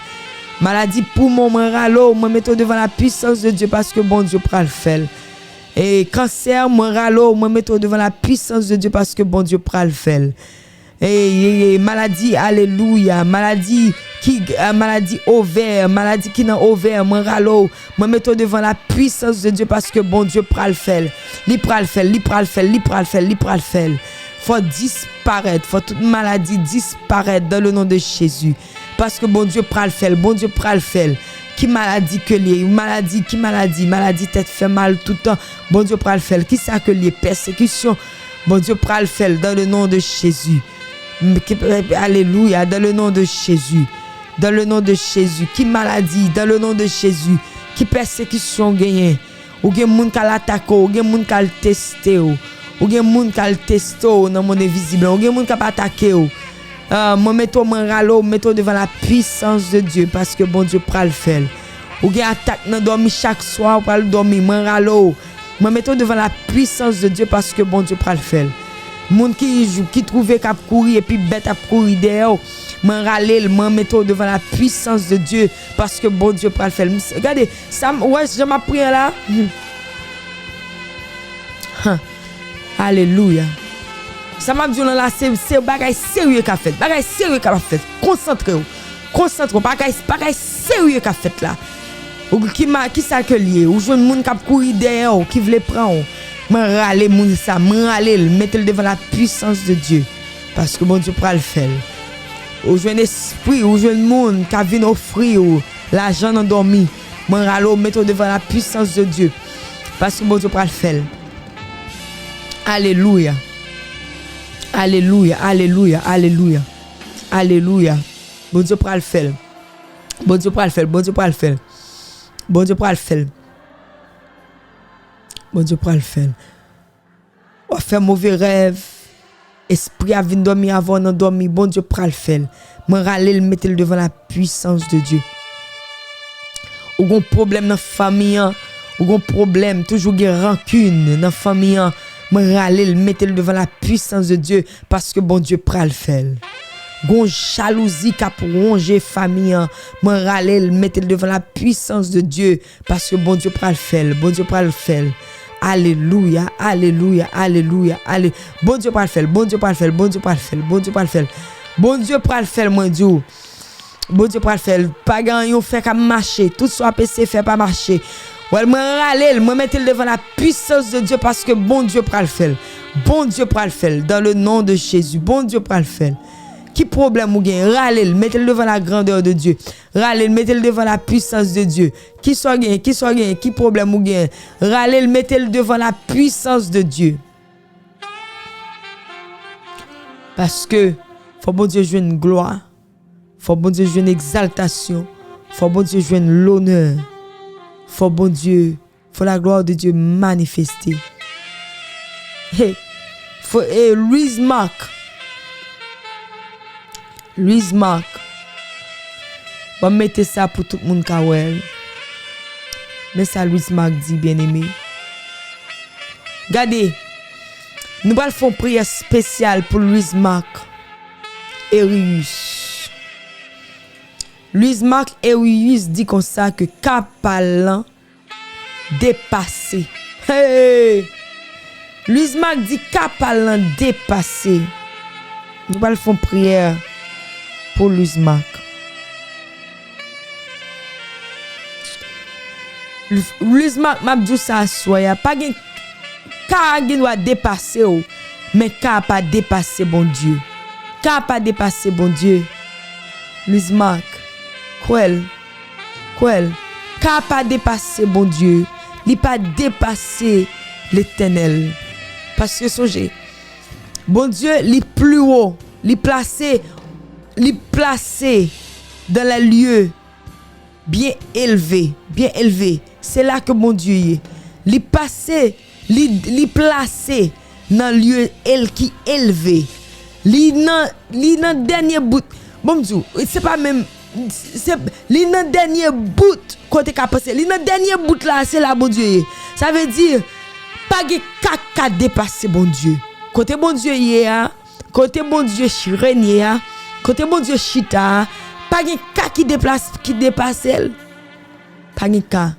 Maladi poumon, mwen rale w, mwen mete w devan la pwisans de Dye, paske Bondye pral fè l. E kansè, mwen rale w, mwen mete w devan la pwisans de Dye, paske Bondye pral fè l. E, e, e, maladi, alelouya, maladi ki, eh, maladi ovè, maladi ki nan ovè, mwen rale w, mwen mete w devan la pwisans de Dye, paske Bondye pral fè l. Li pral fè l, li pral fè l, li pral fè l, li pral fè l. Fò disparèt, fò tout maladi disparèt dans le nom de Jésus. Paske Bondye pral fè l, Bondye pral fè l. Ki maladi ke l ye? Maladi, ki maladi? Maladi tèt fè mal toutan. Bondye pral fè l. Kisa ke l ye? Pèsekisyon. Bondye pral fè l dans le nom de Jésus. M, ki, alelouya, dans le nom de Jésus. Dans le nom de Jésus. Ki maladi? Dans le nom de Jésus. Ki pèsekisyon w genyen? Ou gen moun k al atake w, ou gen moun k al teste w. Ou gen moun k al teste w nan mond envizib lan. Ou gen moun k ap atake w. Ah, mwen mete w, mwen rale w, mete w devan la pwisans de Dye, paske Bondye pral fè l. Ou gen atak nan dòmi chak swa, ou pral dòmi, mwen rale w. Mwen mete w devan la pwisans de Dye, paske Bondye pral fè l. Moun ki, ki twouve k ap kouri epi bèt ap kouri dèyè w, mwen rale l, mwen mete w devan la puissance de Dieu, paske Bondye pral fè l. Gade, sa m, ou wè jan m ap priye la? Hmm. Alelouya. Sa m ap di w lan la, se, se bagay serye k ap fèt. Bagay serye k ap fèt. Konsantre w. Konsantre w. Bagay, bagay serye k ap fèt la. Ou ki ma, ki sa ke l ye? Ou jwenn moun k ap kouri dèyè w, ki vle pran w. Mwen rale moun sa, mwen rale l, mete l devan la puissance de Dieu. Paske Bondye pral fè l. Ou jwenn espri, ou jwenn moun k ap vin ofri w lajan nan dòmi. Mwen rale w, mete w devan la puissance de Dieu. Paske Bondye pral fè l. Alelouya. Alelouya, alelouya, alelouya. Alelouya. Bondye pral fè l. Bondye pral fè l. Bondye pral fè l. Bondye pral fè l. Bondye pral fè l. W ap fè move rèv. Espri a vin dòmi avè w nan dòmi. Bondye pral fè l. Mwen rale l, mete l devan la puissance de Dieu. Ou gon pwoblèm nan fanmi an, ou gon pwoblèm, toujou gen rankin nan fanmi an, mwen rale l, mete l devan la puissance de Dieu, paske Bondye pral fè l. Gon jalouzi k ap wonje fanmi an, mwen rale l, mete l devan la puissance de Dieu, paske Bondye pral fè l, Bondye pral fè l. Alelouya, alelouya, alelouya, ale. Bondye pral fè l, Bondye pral fè l, Bondye pral fè l, Bondye pral fè l. Bondye pral fè l, mwen di w. Bondye pral fè l. Pa gen anyen w fè k ap mache. Tout sa w ap eseye fè pa mache. Wè l, mwen rale l, mwen mete l devan la puissance de Dieu, paske Bondye pral fè l. Bondye pral fè l. Dans le nom de Jésus, Bondye pral fè l. Ki pwoblèm ou gen? Rale l, mete l devan la grandeur de Dieu. Rale l, mete l devan la puissance de Dieu. Ki sa w gen? Ki sa w gen? Ki pwoblèm ou gen? Rale l, mete l devan la puissance de Dieu. Paske fò Bondye jwenn glwa. Fò Bondye jwenn egzaltasyon. Fò Bondye jwenn lonè. Fò Bondye, fò la gloire de Dieu manifeste. Hey, fò, e Louise Marc. Louise Marc. Ban m mete sa pou tout moun ka wè l. Men sa Louise Marc di, byeneme. Gade, nou pral fè yon priyè espesyal pou Louise Marc Erius. Louise Marc Erius di konsa ke ka pa l lan depase. Hey! Louise Marc di ka pa l lan depase. Nou pral fè yon priyè pou Louise Marc. Louise Marc, m ap di w sa aswè a, pa gen ka a gen dwa depase w, men ka a pa depase Bondye. Ka a pa depase Bondye. Louise Marc, kwè l, kwè l. Ka a pa depase Bondye, li pa depase Letènèl. Paske sonje, Bondye, li pli wo, li plase, li plase dans les lieux bien élevés, bien élevés. Se la ke Bondye ye. Li pase, li, li plase nan lye el ki elve. Li nan, li nan dènye bout. Bon, m di w, se pa menm, se, li nan dènye bout kote ka panse. Li nan dènye bout la, se la Bondye ye. Sa vle di, pa gen ka k ka depase Bondye. Kote Bondye ye a, kote Bondye ch-, renye a, kote Bondye chita a, pa gen ka ki deplase, ki depase l. Pa gen ka.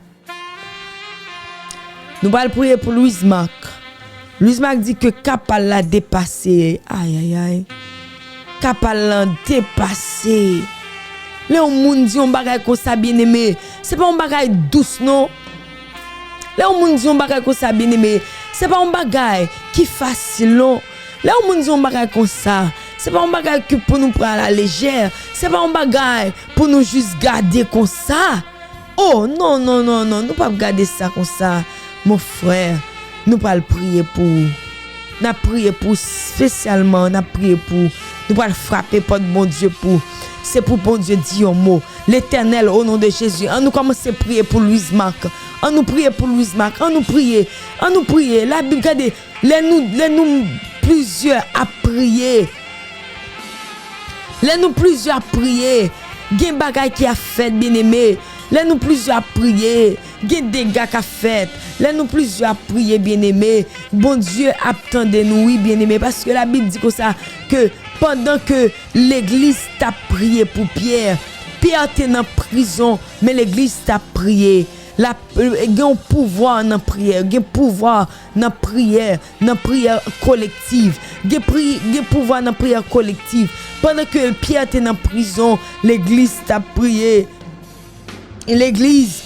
Nou pral priye pou Louise Marc. Louise Marc di ke ka pa l la depase. Ayayay. Ka pa l lan depase. Lè yon moun di yon bagay konsa, byeneme, se pa yon bagay dous, non. Lè yon moun di yon bagay konsa, byeneme, se pa yon bagay ki fasil, non. Lè yon moun di yon bagay konsa, se pa yon bagay ki pou nou pran alalejè. Se pa yon bagay pou nou jis gade konsa. Oh, non, non, non, non, nou p ap gade sa konsa, mon frè. Nou pral priye pou ou. N ap priye pou ou espesyalman, n ap priye pou ou. Nou pral frape pòt Bondye pou ou. Se pou Bondye di yon mo. Letènèl, o non de Jezi, ann nou kòmanse priye pou Louise Marc. Ann nou priye pou Louise Marc. Ann nou priye. Ann nou priye. Labib, gade, lè nou, lè nou plizyè ap priye, lè nou plizyè ap priye, gen bagay ki ap fèt, byeneme. Lè nou plizyè ap priye, Gen dega k ap fèt. Lè nou plizyè ap priye, byeneme, Bondye ap tande nou, wi, byeneme, paske Labib di konsa ke pandan ke legliz t ap priye pou Pyè, Pyè te nan prizon, men legliz t ap priye. La, gen yon pouvwa nan priyè, gen pouvwa nan priyè, nan priyè kolektif. Gen pri, gen pouvwa nan priyè kolektif. Pandan ke Pyè te nan prizon, legliz t ap priye. Legliz,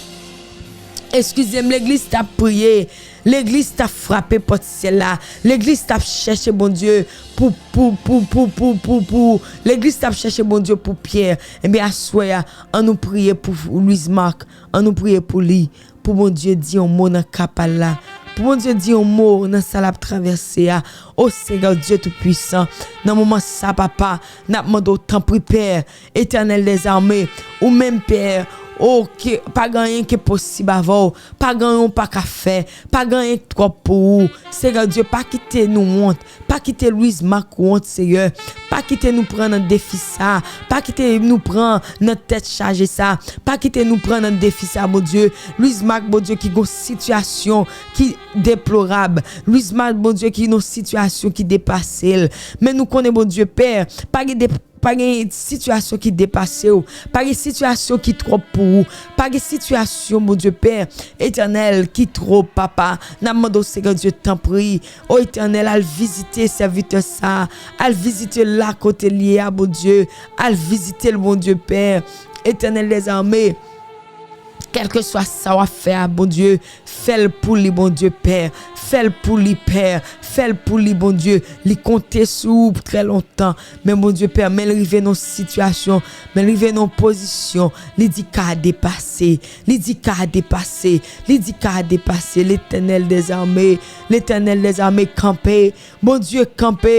eskize m, legliz t ap priye. Legliz t ap frape pòt syèl la. Legliz t ap chèche Bondye pou, pou, pou, pou, pou, pou, pou. Legliz t ap chèche Bondye pou Pyè. Ebyen, aswè a, ann nou priye pou Louise Marc. Ann nou priye pou li. Pou Bondye di yon mo nan ka pa l la. Pou Bondye di yon mo nan sa l ap travèse a. O Senyè Dye Toupisan, nan moman sa, papa, n ap mande w, tanpri, Pè, Etènèl dèzame, ou menm, Pè, o, ke, pa gen anyen ki posib avè w, pa gen anyen w pa ka fè, pa gen anyen ki twòp pou ou. Senyè Dye, pa kite nou wont, pa kite Louise Marc wont, Senyè. Pa kite nou pran nan defi sa, pa kite nou pran nan tèt chaje sa, pa kite nou pran nan defi sa, Bondye. Louise Marc, Bondye, ki gon sitiyasyon ki deplorab. Louise Marc, Bondye, ki nan sitiyasyon ki depase l. Men nou konnen, Bondye, Pè, pa gen de pa gen sitiyasyon ki depase w. Pa gen sitiyasyon ki twòp pou ou. Pa gen sitiyasyon, Bondye Pè Etènèl, ki twòp, papa. N ap mande w, Senyè Dye, tanpri. O Etènèl, al vizite sèvitè sa a. Al vizite l la kote l ye a, Bondye. Al vizite l, Bondye Pè Etènèl dèzame. Kèlkeswa sa w ap fè a, Bondye, fè l pou li, Bondye Pè. Fè l pou li, Pè. Fè l pou li, Bondye. Li konte sou ou trè lontan. Men Bondye Pè, men l rive nan yon sitiyasyon, men l rive nan yon pozisyon, li di ka depase. Li di ka depase. Li di ka depase. Letènèl dèzame, Letènèl dèzame, kanpe. Bondye, kanpe.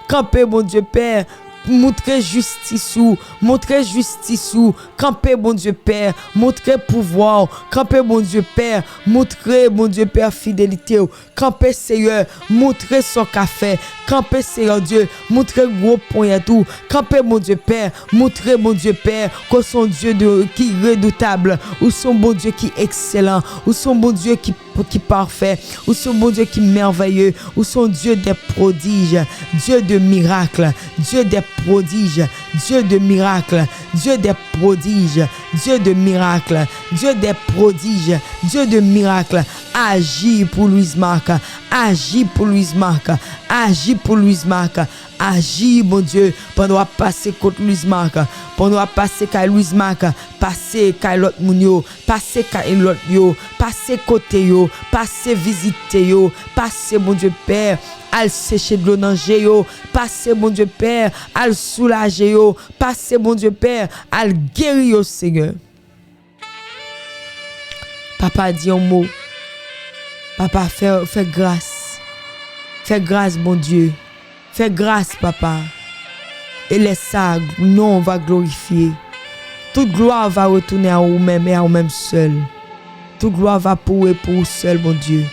Kanpe, Bondye Pè. Montre jistis ou. Montre jistis ou. Kanpe, Bondye Pè. Montre pouvwa w. Kanpe, Bondye Pè. Montre, Bondye Pè, fidelite w. Kanpe, Seyè. Montre sa w ka fè. Kanpe, Seyè Dye. Montre gwo ponyèt ou. Kanpe, Bondye Pè. Montre, Bondye Pè, ke w se yon Dye de, ki redoutab. Ou se yon Bondye ki ekselan. Ou se yon Bondye ki, ki pafè. Ou se yon Bondye ki mèvèye. Ou se yon Dye dè pwodij, Dye de mirak, Dye dè pwodij, Dye de mirak, Dye dè pwodij, Dye de mirak, Dye dè pwodij, Dye de mirak. Aji pou Louise Marc, aji pou Louise Marc, aji pou Louise Marc, aji, Bondye, pandan w ap pase kot Louise Marc, pandan w ap pase kay Louise Marc, pase kay lòt moun yo, pase kay lòt yo, pase kote yo, pase vizite yo, pase, Bondye Pè, al seche dlo nan je yo, pase, Bondye Pè, al soulaje yo, pase, Bondye Pè, al geri yo, Senyè. Papa, di yon mo. Papa, fè, fè gras. Fè gras, Bondye. Fè gras, Papa. E lè sa, non w va glorifye. Tout glwa va retounen a ou menm e a ou menm sèl. Tout glwa va pou ou e pou ou sèl, Bondye.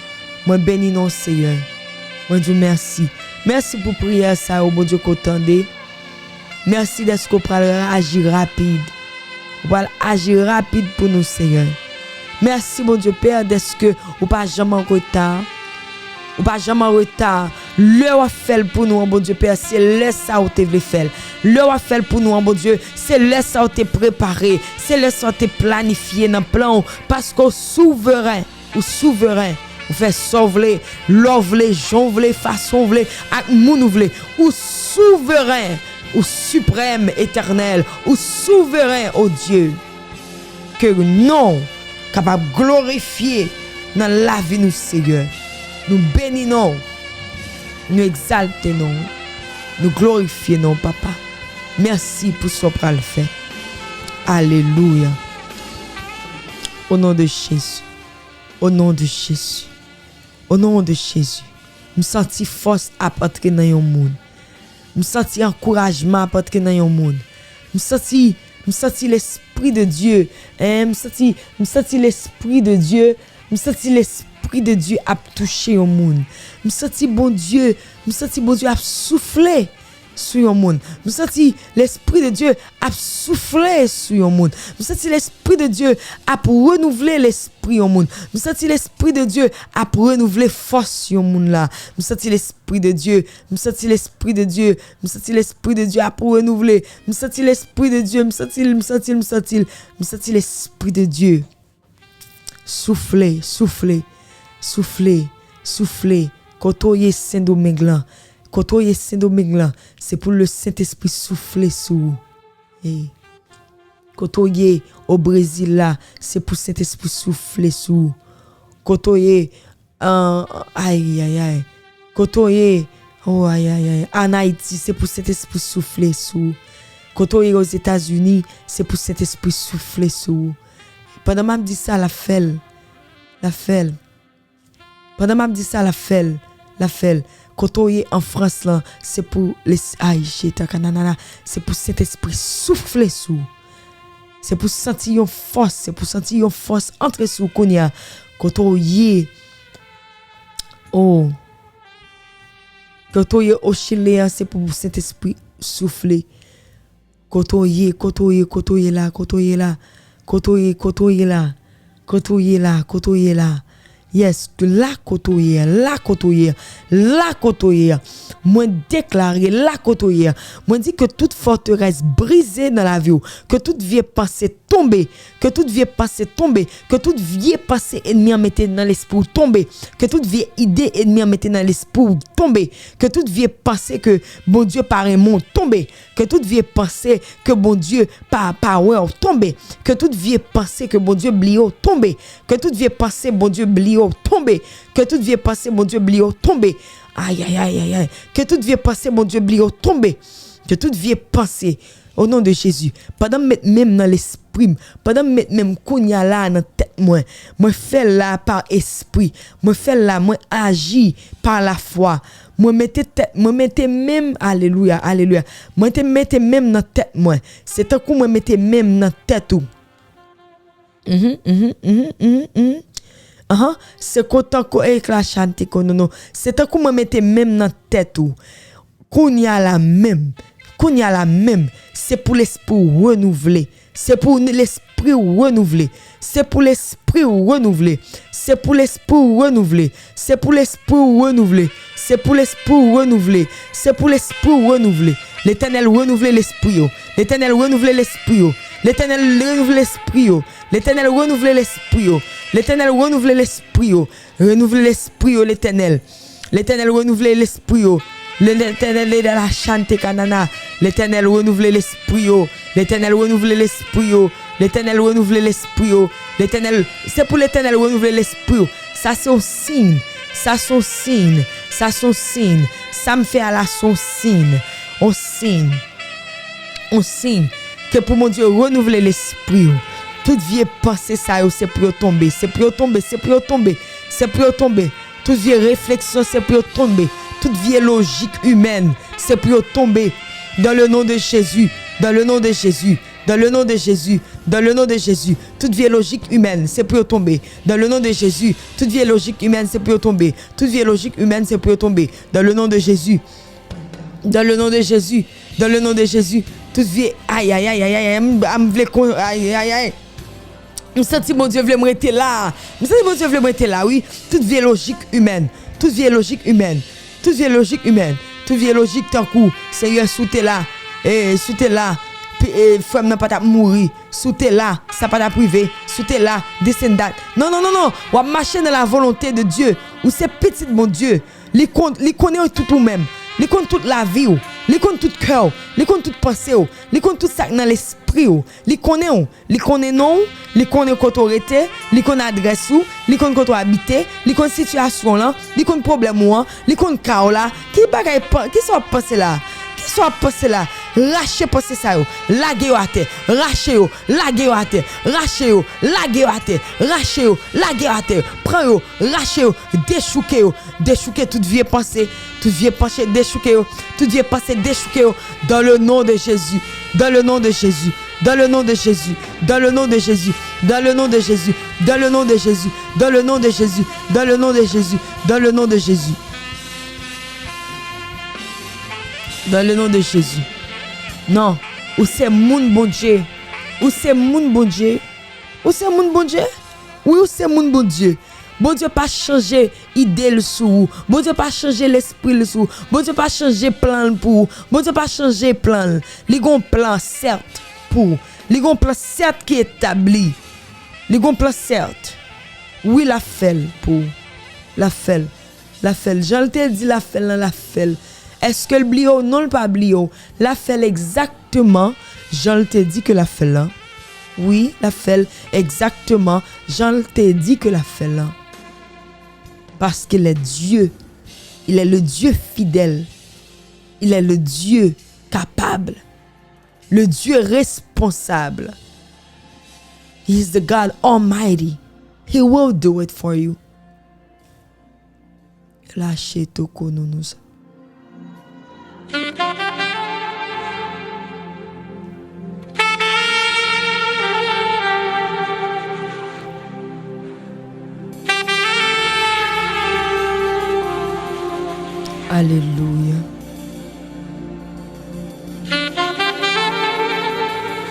Mwen beni non w, Seyè. Mwen di w mèsi. Mèsi pou priyè sa yo, Bondye, ke w tande. Mèsi dèske w pral aji rapid. Ou pral aji rapid pou nou, Seyè. Mèsi, Bondye Pè, dèske ou pa janm an reta. Ou pa janm an reta. Lè w ap fè l pou nou an, Bondye Pè, se lè sa ou te vle fè l. Lè w ap fè l pou nou an, Bondye, se lè sa ou te prepare. Se lè sa ou te planifye nan plan w. Paske w souveren. Ou souveren. Ou fè sa w vle, lè w vle, jan w vle, fason w vle, ak moun ou vle. Ou souveren. Ou siprèm, Etènèl. Ou souveren, o Dye. Ke non w kapab glorifye nan lavi nou, Seyè. Nou beni non w. Nou egzalte non w. Nou glorifye non w, Papa. Mèsi pou sa w pral fè. Alelouya. O non de Jezi. O non de Jezi. O non de Jezi. M santi fòs ap antre nan yon moun. M santi ankourajman ap antre nan yon moun. M santi, m santi Lespri de Dye. Hein, m santi, m santi Lespri de Dye. M santi Lespri de Dye ap touche yon moun. M santi Bondye, m santi Bondye ap soufle. sou yon moun. M santi Lespri de Dye ap soufle sou yon moun. M santi Lespri de Dye ap renouvle lespri yon moun. M santi Lespri de Dye ap renouvle fòs yon moun la. M santi Lespri de Dye, m santi Lespri de Dye, m santi Lespri de Dye ap renouvle. M santi Lespri de Dye, m santi l, m santi l, m santi l. M santi Lespri de Dye. Soufle, soufle, soufle, soufle. Kote w ye Sendomeng lan? Kote w ye Sendomeng lan? Se pou le Sentespri soufle sou ou. Ey. Kote w ye o Brezil la, se pou Sentespri soufle sou ou. Kote w ye, an, ay, ay, ay. Kote w ye, o, ay, ay, ay. Ann Ayiti, se pou Sentespri soufle sou ou. Kote w ye Ozetazini, se pou Sentespri soufle sou ou. Pandan m ap di sa, l ap fè l. L ap fè l. Pandan m ap di sa, l ap fè l. L ap fè l. Kote w ye an Frans lan, se pou les, ay, jeta kananana, se pou Sentespri soufle sou ou. Se pou santi yon fòs, se pou santi yon fòs antre sou ou kounye a. Kote w ye, o, kote w ye o Chile a, se pou Sentespri soufle. Kote w ye, kote w ye, kote w ye la, kote w ye la, kote w ye, kote w ye la, kote w ye la, kote w ye la. Yes, la kote w ye, la kote w ye, la kote w ye. Mwen deklare la kote w ye. Mwen di ke tout fòterès brize nan lavi w, ke tout vye panse tonbe, ke tout vye panse tonbe, ke tout vye panse enmi an mete nan lespri w tonbe, ke tout vye ide enmi an mete nan lespri w tonbe, ke tout vye panse ke Bondye pa renmen w tonbe, ke tout vye panse ke Bondye pa, pa wè w tonbe, ke tout vye panse ke Bondye bliye w tonbe, ke tout vye panse Bondye bliye w tonbe, ke tout vye panse Bondye bliye w tonbe. Ay, ay, ay, ay, ay. Ke tout vye panse Bondye bliye w tonbe. Ke tout vye panse, o non de Jezi, pandan m met men m nan lespri m, pandan m met men m kounye a la a nan tèt mwen, mwen fè l la pa espri, mwen fè l la, mwen aji pa lafwa. Mwen mete tèt, mwen mete men m, alelouya, alelouya. Mwen te mete men m nan tèt mwen. Se tankou mwen mete men m nan tèt ou. Mhm, mhm, mhm, mhm, mhm. Ahan, se kontan ko e klachante ko non, non. Se tankou mwen mete men m nan tèt ou. Kounye a la menm, kounye a la menm, se pou lespri w renouvle. Se pou lespri w renouvle. Se pou lespri w renouvle. Se pou lespri w renouvle. Se pou lespri w renouvle. Se pou lespri w renouvle. Se pou lespri w renouvle. Letènèl renouvle lespri yo. Letènèl renouvle lespri yo. Letènèl renouvle lespri yo. Letènèl renouvle lespri yo. Letènèl renouvle lespri yo. Renouvle lespri yo, Letènèl. Letènèl renouvle lespri yo. Le- Letènèl ede la chante kanana. Letènèl renouvle lespri yo. Letènèl renouvle lespri yo. Letènèl renouvle lespri yo. Letènèl, se pou Letènèl renouvle lespri yo. Sa se yon siy. Sa se yon siy. Sa se yon siy. Sa m fè a la se yon siy. Yon siy. Yon siy. Ke pou Bondye renouvle lespri yo. Tout vye panse sa yo, se pou yo tonbe. Se pou yo tonbe. Se pou yo tonbe. Se pou yo tonbe. Tout vye refleksyon, se pou yo tonbe. Tout vye lojik imèn, se pou yo tonbe. Dans le nom de Jésus, dans le nom de Jésus, dans le nom de Jésus, dans le nom de Jésus. Tout vye lojik imèn, se pou yo tonbe. Dans le nom de Jésus, tout vye lojik imèn, se pou yo tonbe. Tout vye lojik imèn, se pou yo tonbe. Dans le nom de Jésus. Dans le nom de Jésus. Dans le nom de Jésus. Tout vye, ay, ay, ay, ay, ay, ay, m, m vle kon, ay, ay, ay. M santi Bondye vle m rete la. M santi Bondye vle m rete la, wi. Tout vye lojik imèn. Tout vye lojik imèn. Tout vye lojik imèn. Tout vye lojik tankou, Seyè, si w te la, e, si w te la, pi- e, frè m nan pa t ap mouri. Si w te la, sa pa t ap rive. Si w te la, this and that. Non, non, non, non. W ap mache nan la volonte de Dye. Ou se pitit Bondye. Li konn, li konnen tout ou menm. Li konn tout lavi w. Li konn tout kè w. Li konn tout panse w. Li konn tout sa k nan lespri w. Li konnen w. Li konnen non w. Li konnen kote w rete. Li konn adrès ou. Li konn kote w abite. Li konn sitiyasyon w lan. Li konn pwoblèm ou an. Li konn ka w la. Ki bagay pa- ki sa w ap panse la? Ki sa w ap panse la? Rache panse sa yo. Lage yo atè. Rache yo. Lage yo atè. Rache yo. Lage yo atè. Rache yo. Lage yo atè. Pran yo. Rache yo. Dechouke yo. Dechouke tout vye panse. Tout vye panse, dechouke yo. Tout vye panse, dechouke yo. Dans le nom de Jésus. Dans le nom de Jésus. Dans le nom de Jésus. Dans le nom de Jésus. Dans le nom de Jésus. Dans le nom de Jésus. Dans le nom de Jésus. Dans le nom de Jésus. Dans le nom de Jésus. Dans le nom de Jésus. Non, ou se moun Bondye. Ou se moun Bondye. Ou se moun Bondye. Wi, ou se moun Bondye. Bondye pa chanje ide l sou ou. Bondye pa chanje lespri l sou ou. Bondye pa chanje plan l pou ou. Bondye pa chanje plan l. Li gon plan sèt pou ou. Li gon plan sèt ki etabli. Li gon plan sèt. Wi, l ap fè l pou ou. L ap fè l. L ap fè l. Jan l te di l ap fè l lan, l ap fè l. Èske l bliye w? Non, l pa bliye w. L ap fè l egzakteman jan l te di ke l ap fè l lan. Wi, l ap fè l egzakteman jan l te di ke l ap fè l lan. Parce qu'il est Dieu. Il est le Dieu fidèle. Il est le Dieu capable. Le Dieu responsable. He is the God Almighty. He will do it for you. Lache toko nou nou sa. Alelouya.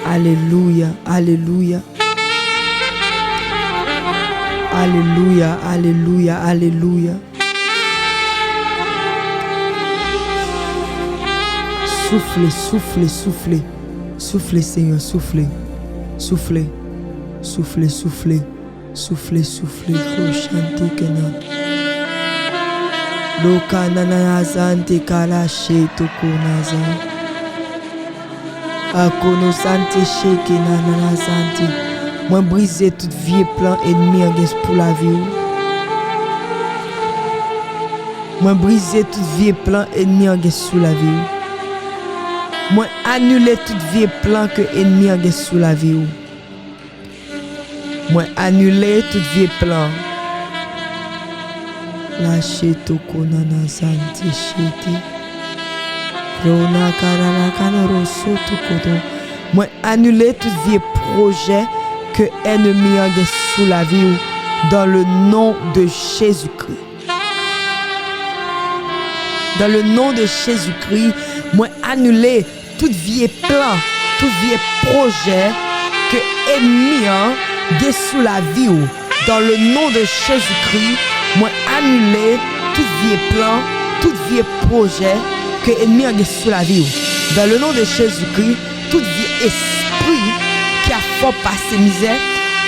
Alelouya, alelouya. Alelouya, alelouya, alelouya. Soufle, soufle, soufle. Soufle, Senyè, soufle. Soufle, soufle, soufle. Soufle, soufle, ko chante ke nan. Loka nanana zante kalache toko nazan. Akono sante cheke nanana sante. Mwen brize tout vye plan enmi an gen pou lavi w. Mwen brize tout vye plan enmi an gen sou lavi w. Mwen anile tout vye plan ke enmi an gen sou lavi w. Mwen anile tout vye plan. Lache toko nannan zan te chete. Rona karara kanoro soto koto. Mwen anile tout vye pwojè ke ènmi an gen sou lavi w, dans le nom de Jésus-Christ. Dans le nom de Jésus-Christ, mwen anile tout vye plan, tout vye pwojè ke ènmi an gen sou lavi w. Dans le nom de Jésus-Christ, mwen anile tout vye plan, tout vye pwojè ke ènmi an gen sou lavi w. Dans le nom de Jésus-Christ, tout vye espri ki ap fè w pase mizè,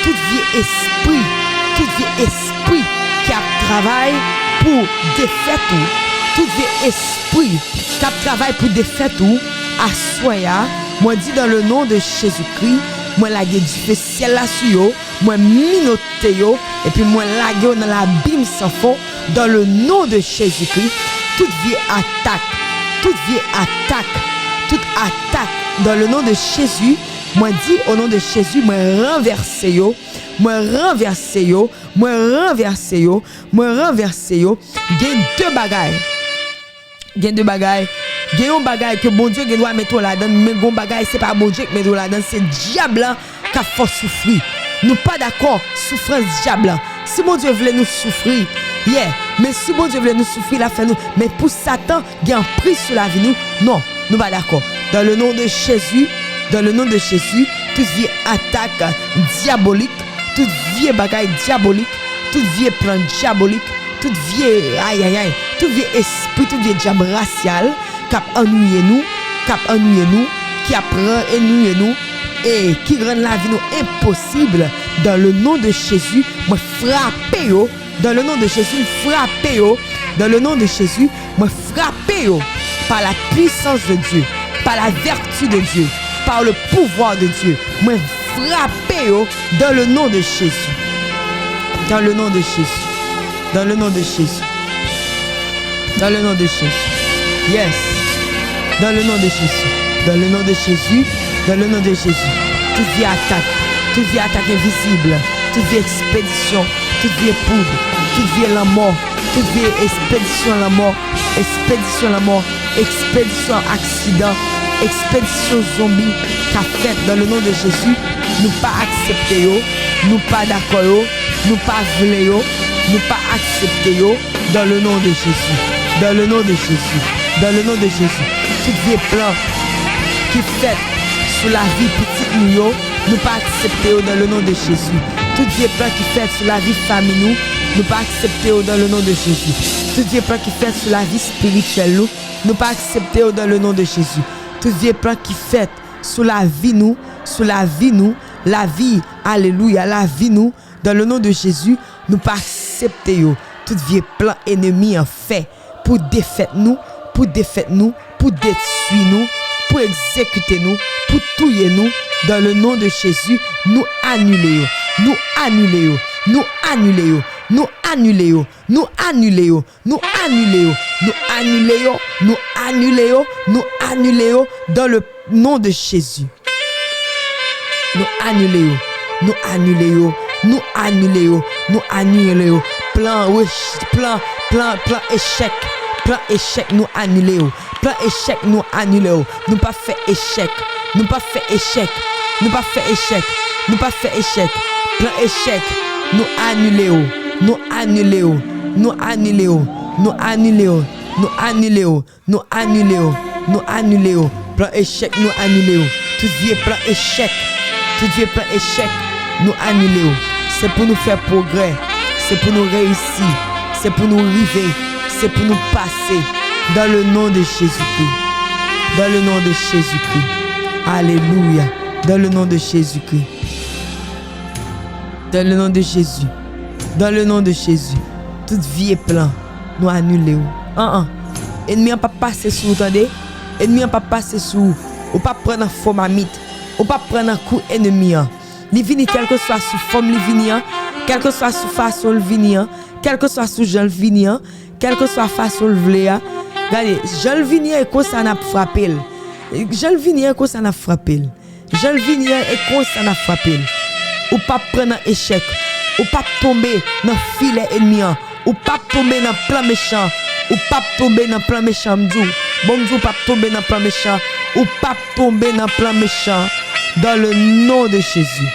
tout vye espri, tout vye espri ki ap travay pou defèt ou, tout vye espri k ap travay pou defèt ou, aswè a, mwen di, dans le nom de Jésus-Christ, mwen lage dife syèl la sou yo, mwen minote yo, epi mwen lage yo nan labim san fon, dans le nom de Jésus-Christ, tout vye atak, tout vye atak, tout atak, dans le nom de Jésus, mwen di, au nom de Jésus, mwen ranvèse yo, mwen ranvèse yo, mwen ranvèse yo, mwen ranvèse yo. Gen de bagay. Gen de bagay. Gen yon bagay ke Bondye gen dwa mete w ladan l, men gon bagay se pa Bondye k mete w ladan l, se dyab la k ap fè w soufri. Nou pa dakò soufrans dyab la. Si Bondye vle nou soufri, yeah, men si Bondye vle nou soufri, l ap fè nou. Men pou Satan gen anpriz sou lavi nou, non, nou pa dakò. Dans le nom de Jésus, dans le nom de Jésus, tout vye atak dyabolik, tout vye bagay dyabolik, tout vye plan dyabolik, tout vye ayayay, tout vye espri, tout vye dyab rasyal k ap annuiye nou, k ap annuiye nou, ki ap ran- annuiye nou, e ki rann lavi nou enposib, dans le nom de Jésus, mwen frape yo, dans le nom de Jésus, m frape yo, dans le nom de Jésus, mwen frape yo, par la puissance de Dieu, par la vertu de Dieu, par le pouvoir de Dieu, mwen frape yo, dans le nom de Jésus. Dans le nom de Jésus. Dans le nom de Jésus. Dans le nom de Jésus. Yes. Dans le nom de Jésus. Dans le nom de Jésus. Dans le nom de Jésus. Tout vye atak. Tout vye atak envizib. Tout vye ekspedisyon. Tout vye poud. Tout vye lanmò. Tout vye ekspedisyon lanmò. Ekspedisyon lanmò. Ekspedisyon aksidan. Ekspedisyon zonbi k ap fèt dans le nom de Jésus. Nou pa aksepte yo. Nou pa dakò yo. Nou pa vle yo. Nou pa aksepte yo. Dans le nom de Jésus. Dans le nom de Jésus. dans le nom de Jésus. Tout vye plan ki fèt sou lavi pitit nou yo, nou pa aksepte yo dans le nom de Jésus. Tout vye plan ki fèt sou lavi fanmi nou, nou pa aksepte yo dans le nom de Jésus. Tout vye plan ki fèt sou lavi espirityèl nou, nou pa aksepte yo dans le nom de Jésus. Tout vye plan ki fèt sou lavi nou, sou lavi nou, lavi, alelouya, lavi nou, dans le nom de Jésus, nou pa aksepte yo. Tout vye plan enemi an fè pou defèt nou, pou defèt nou, pou detwi nou, pou egzekite nou, pou touye nou, dans le nom de Jésus, nou anile yo, nou anile yo, nou anile yo, nou anile yo, nou anile yo, nou anile yo, nou anile yo, nou anile yo, nou anile yo, dans le nom de Jésus. Nou anile yo. Nou anile yo. Nou anile yo. Nou anile yo. Plan, rech- plan, plan, plan echèk. Plan echèk, nou anile yo. Plan echèk, nou anile yo. Nou pa fè echèk. Nou pa fè echèk. Nou pa fè echèk. Nou pa fè echèk. Plan echèk, nou anile yo. Nou anile yo. Nou anile yo. Nou anile yo. Nou anile yo. Nou anile yo. Nou anile yo. Plan echèk, nou anile yo. Tout vye plan echèk, tout vye plan echèk, nou anile yo. Se pou nou fè pwogrè. Se pou nou reyisi. Se pou nou rive. Se pou nou pase. Dans le nom de Jésus-Christ. Dans le nom de Jésus-Christ. Alelouya. Dans le nom de Jésus-Christ. Dans le nom de Jésus. Dans le nom de Jésus. Tout vye plan, nou anile yo. An an. Enmi an p ap pase sou ou, tande. Enmi an p ap pase sou ou. Ou p ap pran nan fò mamit. Ou p ap pran nan kou enmi an. Li vini kèlkeswa sou fòm li vini an, kèlkeswa sou fason l vini an, kèlkeswa sou jan l vini an, kèlkeswa fason l vle a. Gade, jan l vini an, e konsa n ap frape l. Jan l vini an, e konsa n ap frape l. Jan l vini an, e konsa n ap frape l. Ou p ap pran nan echèk. Ou p ap tonbe nan filè enmi an. Ou p ap tonbe nan plan mechan. Ou p ap tonbe nan plan mechan, m di w. Bon, m di w, ou p ap tonbe nan plan mechan. Ou p ap tonbe nan plan mechan. Dans le nom de Jésus.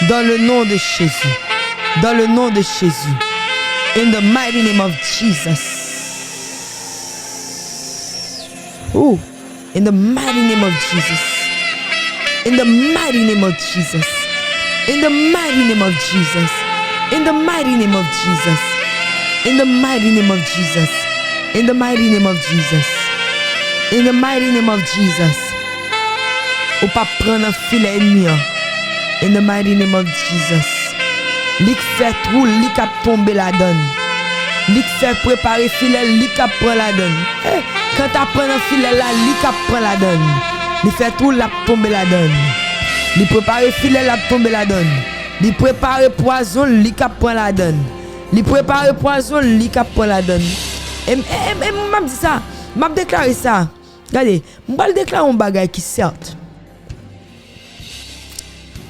Dans le nom de Jésus. Dans le nom de Jésus. In the mighty name of Jesus. Ooh. In the mighty name of Jesus. In the mighty name of Jesus. In the mighty name of Jesus. In the mighty name of Jesus. In the mighty name of Jesus. In the mighty name of Jesus. In the mighty name of Jesus. Ou p ap pran nan filè enmi an. In the mighty name of Jesus. Li k fè twou l, li k ap tonbe ladan l. Li k fè prepare filè l, li k ap pran ladan l. Eh, kanta pran nan filè l la, li k ap pran ladan l. Li fè twou l, l ap tonbe ladan l. Li prepare filè l, l ap tonbe ladan l. Li prepare pwazon l, li k ap pran ladan l. Li prepare pwazon l, li k ap pran ladan l. E m, e, e, e m ap di sa, m ap deklare sa. Gade, m pral deklare yon bagay ki sèt.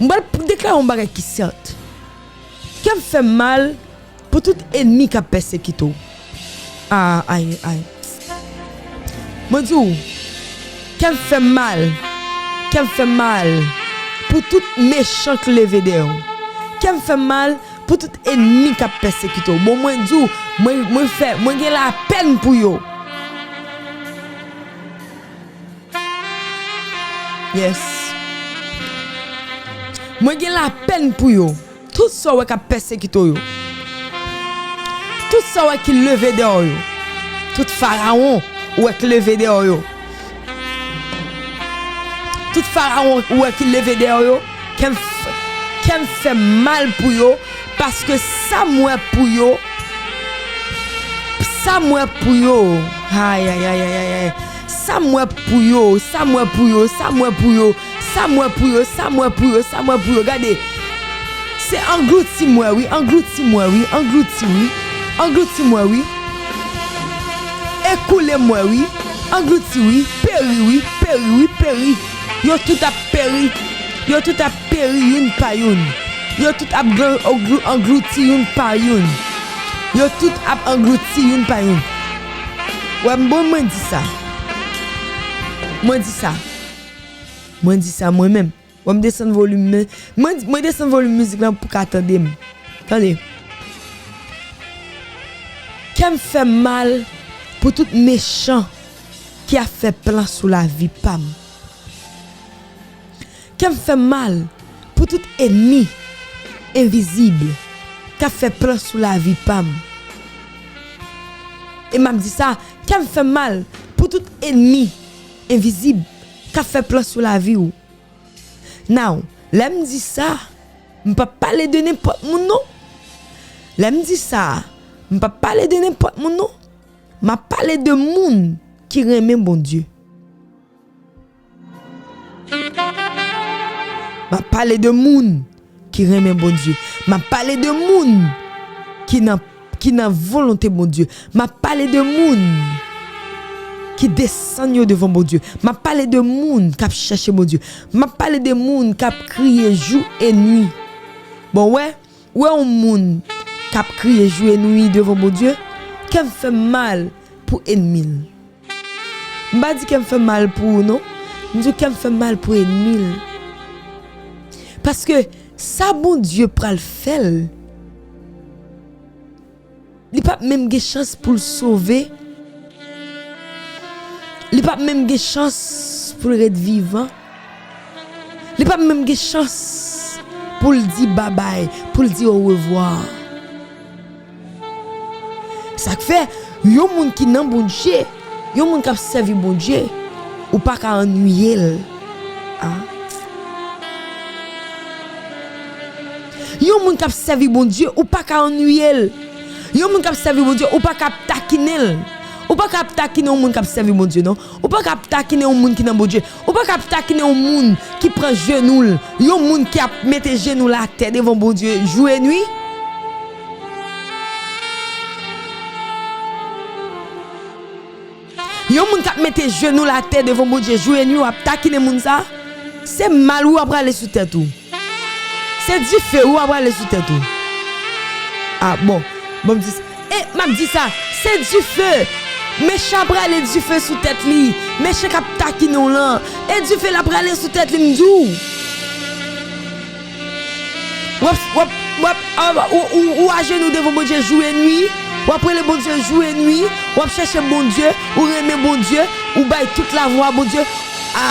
M pral deklare yon bagay ki sèt. Kè m fè m mal pou tout enmi k ap pèsekite w. Ah, ay, ay. Mwen di w, kè m fè m mal. Kè m fè m mal pou tout mechan k leve dèyè w. Kè m fè m mal pou tout enmi k ap pèsekite w. Bon, mwen di w, mwen, mwen fè, mwen gen lapèn pou yo. Yes. Mwen gen lapèn pou yo. Tout sa w wè k ap pèsekite w yo. Tout sa w wè ki leve dèyè w yo. Tout farawon w wè k leve dèyè w yo. Tout farawon w wè ki leve dèyè w yo. Kè m f-, kè m fè mal pou yo. Paske sa m wè pou yo, sa m wè pou yo, ay, ay, ay, ay, ay, ay. Sa m wè pou yo, sa m wè pou yo, sa m wè pou yo, sa m wè pou yo, sa m wè pou yo, sa m wè pou yo. Gade, se anglouti m wè wi, anglouti m wè wi, anglouti wi, anglouti m wè wi. Ekoule m wè wi, anglouti wi, peri wi, peri wi, peri. Yo tout ap peri, yo tout ap peri youn pa youn. Yo tout ap glan-, anglou-, anglouti youn pa youn. Yo tout ap anglouti youn pa youn. Wè, m bon, mwen di sa. Mwen di sa. Mwen di sa mwen menm. Wè, m desann volim men. Mwen, mwen desann volim mizik lan pou ka tande m. Tande. Kè m fè m mal pou tout mechan ki ap fè plan sou lavi pa m. Kè m fè m mal pou tout ènmi envizib k ap fè plan sou lavi pa m. E m ap di sa, kè m fè m mal pou tout ènmi envizib k ap fè plan sou lavi w. Now, lè m di sa, m p ap pale de nenpòt moun non. Lè m di sa, m p ap pale de nenpòt moun non. M ap pale de moun ki renmen Bondye. M ap pale de moun ki renmen Bondye. M ap pale de moun ki nan, ki nan volonte Bondye. M ap pale de moun ki desann yo devan Bondye. M ap pale de moun k ap chèche Bondye. M ap pale de moun k ap kriye jou e nwi. Bon, wè, ou wè yon moun k ap kriye jou e nwi devan Bondye, kè m fè m mal pou ènmi l. M pa di kè m fè m mal pou ou non. M di w kè m fè m mal pou ènmi l. Paske sa Bondye pral fè l, li p ap menm gen chans pou l sove. Li p ap menm gen chans pou l ret vivan. Li p ap menm gen chans pou l di babay, pou l di orevwa. Sa k fè, yon moun ki nan Bondye, yon moun k ap sèvi Bondye, ou pa ka annuiye l. A. Yon moun k ap sèvi Bondye, ou pa ka annuiye l. Yon moun k ap sèvi Bondye, ou pa ka ap takinen l. Ou pa ka ap takinen yon moun k ap sèvi Bondye, non. Ou pa ka ap takinen yon moun ki nan Bondye. Ou pa ka ap takinen yon moun ki pran jenou l. Yon moun ki ap mete jenou l atè devan Bondye jou e nwi. Yon moun k ap mete jenou l atè devan Bondye jou e nwi, w ap takinen moun sa, se mal ou ap rale sou tèt ou. Se dife ou ap rale sou tèt ou. A, bon. Bon, m di, e, m ap di sa, se dife. Mechan ap rale dife sou tèt li. Mechan k ap takinen w lan. E dife l ap rale sou tèt li, m di w. W ap, w ap, w ap, a, ou, ou, ou ajenou devan Bondye jou e nwi. W ap rele Bondye jou e nwi. W ap chèche Bondye. Ou renmen Bondye. Ou bay tout lavi w a Bondye. A!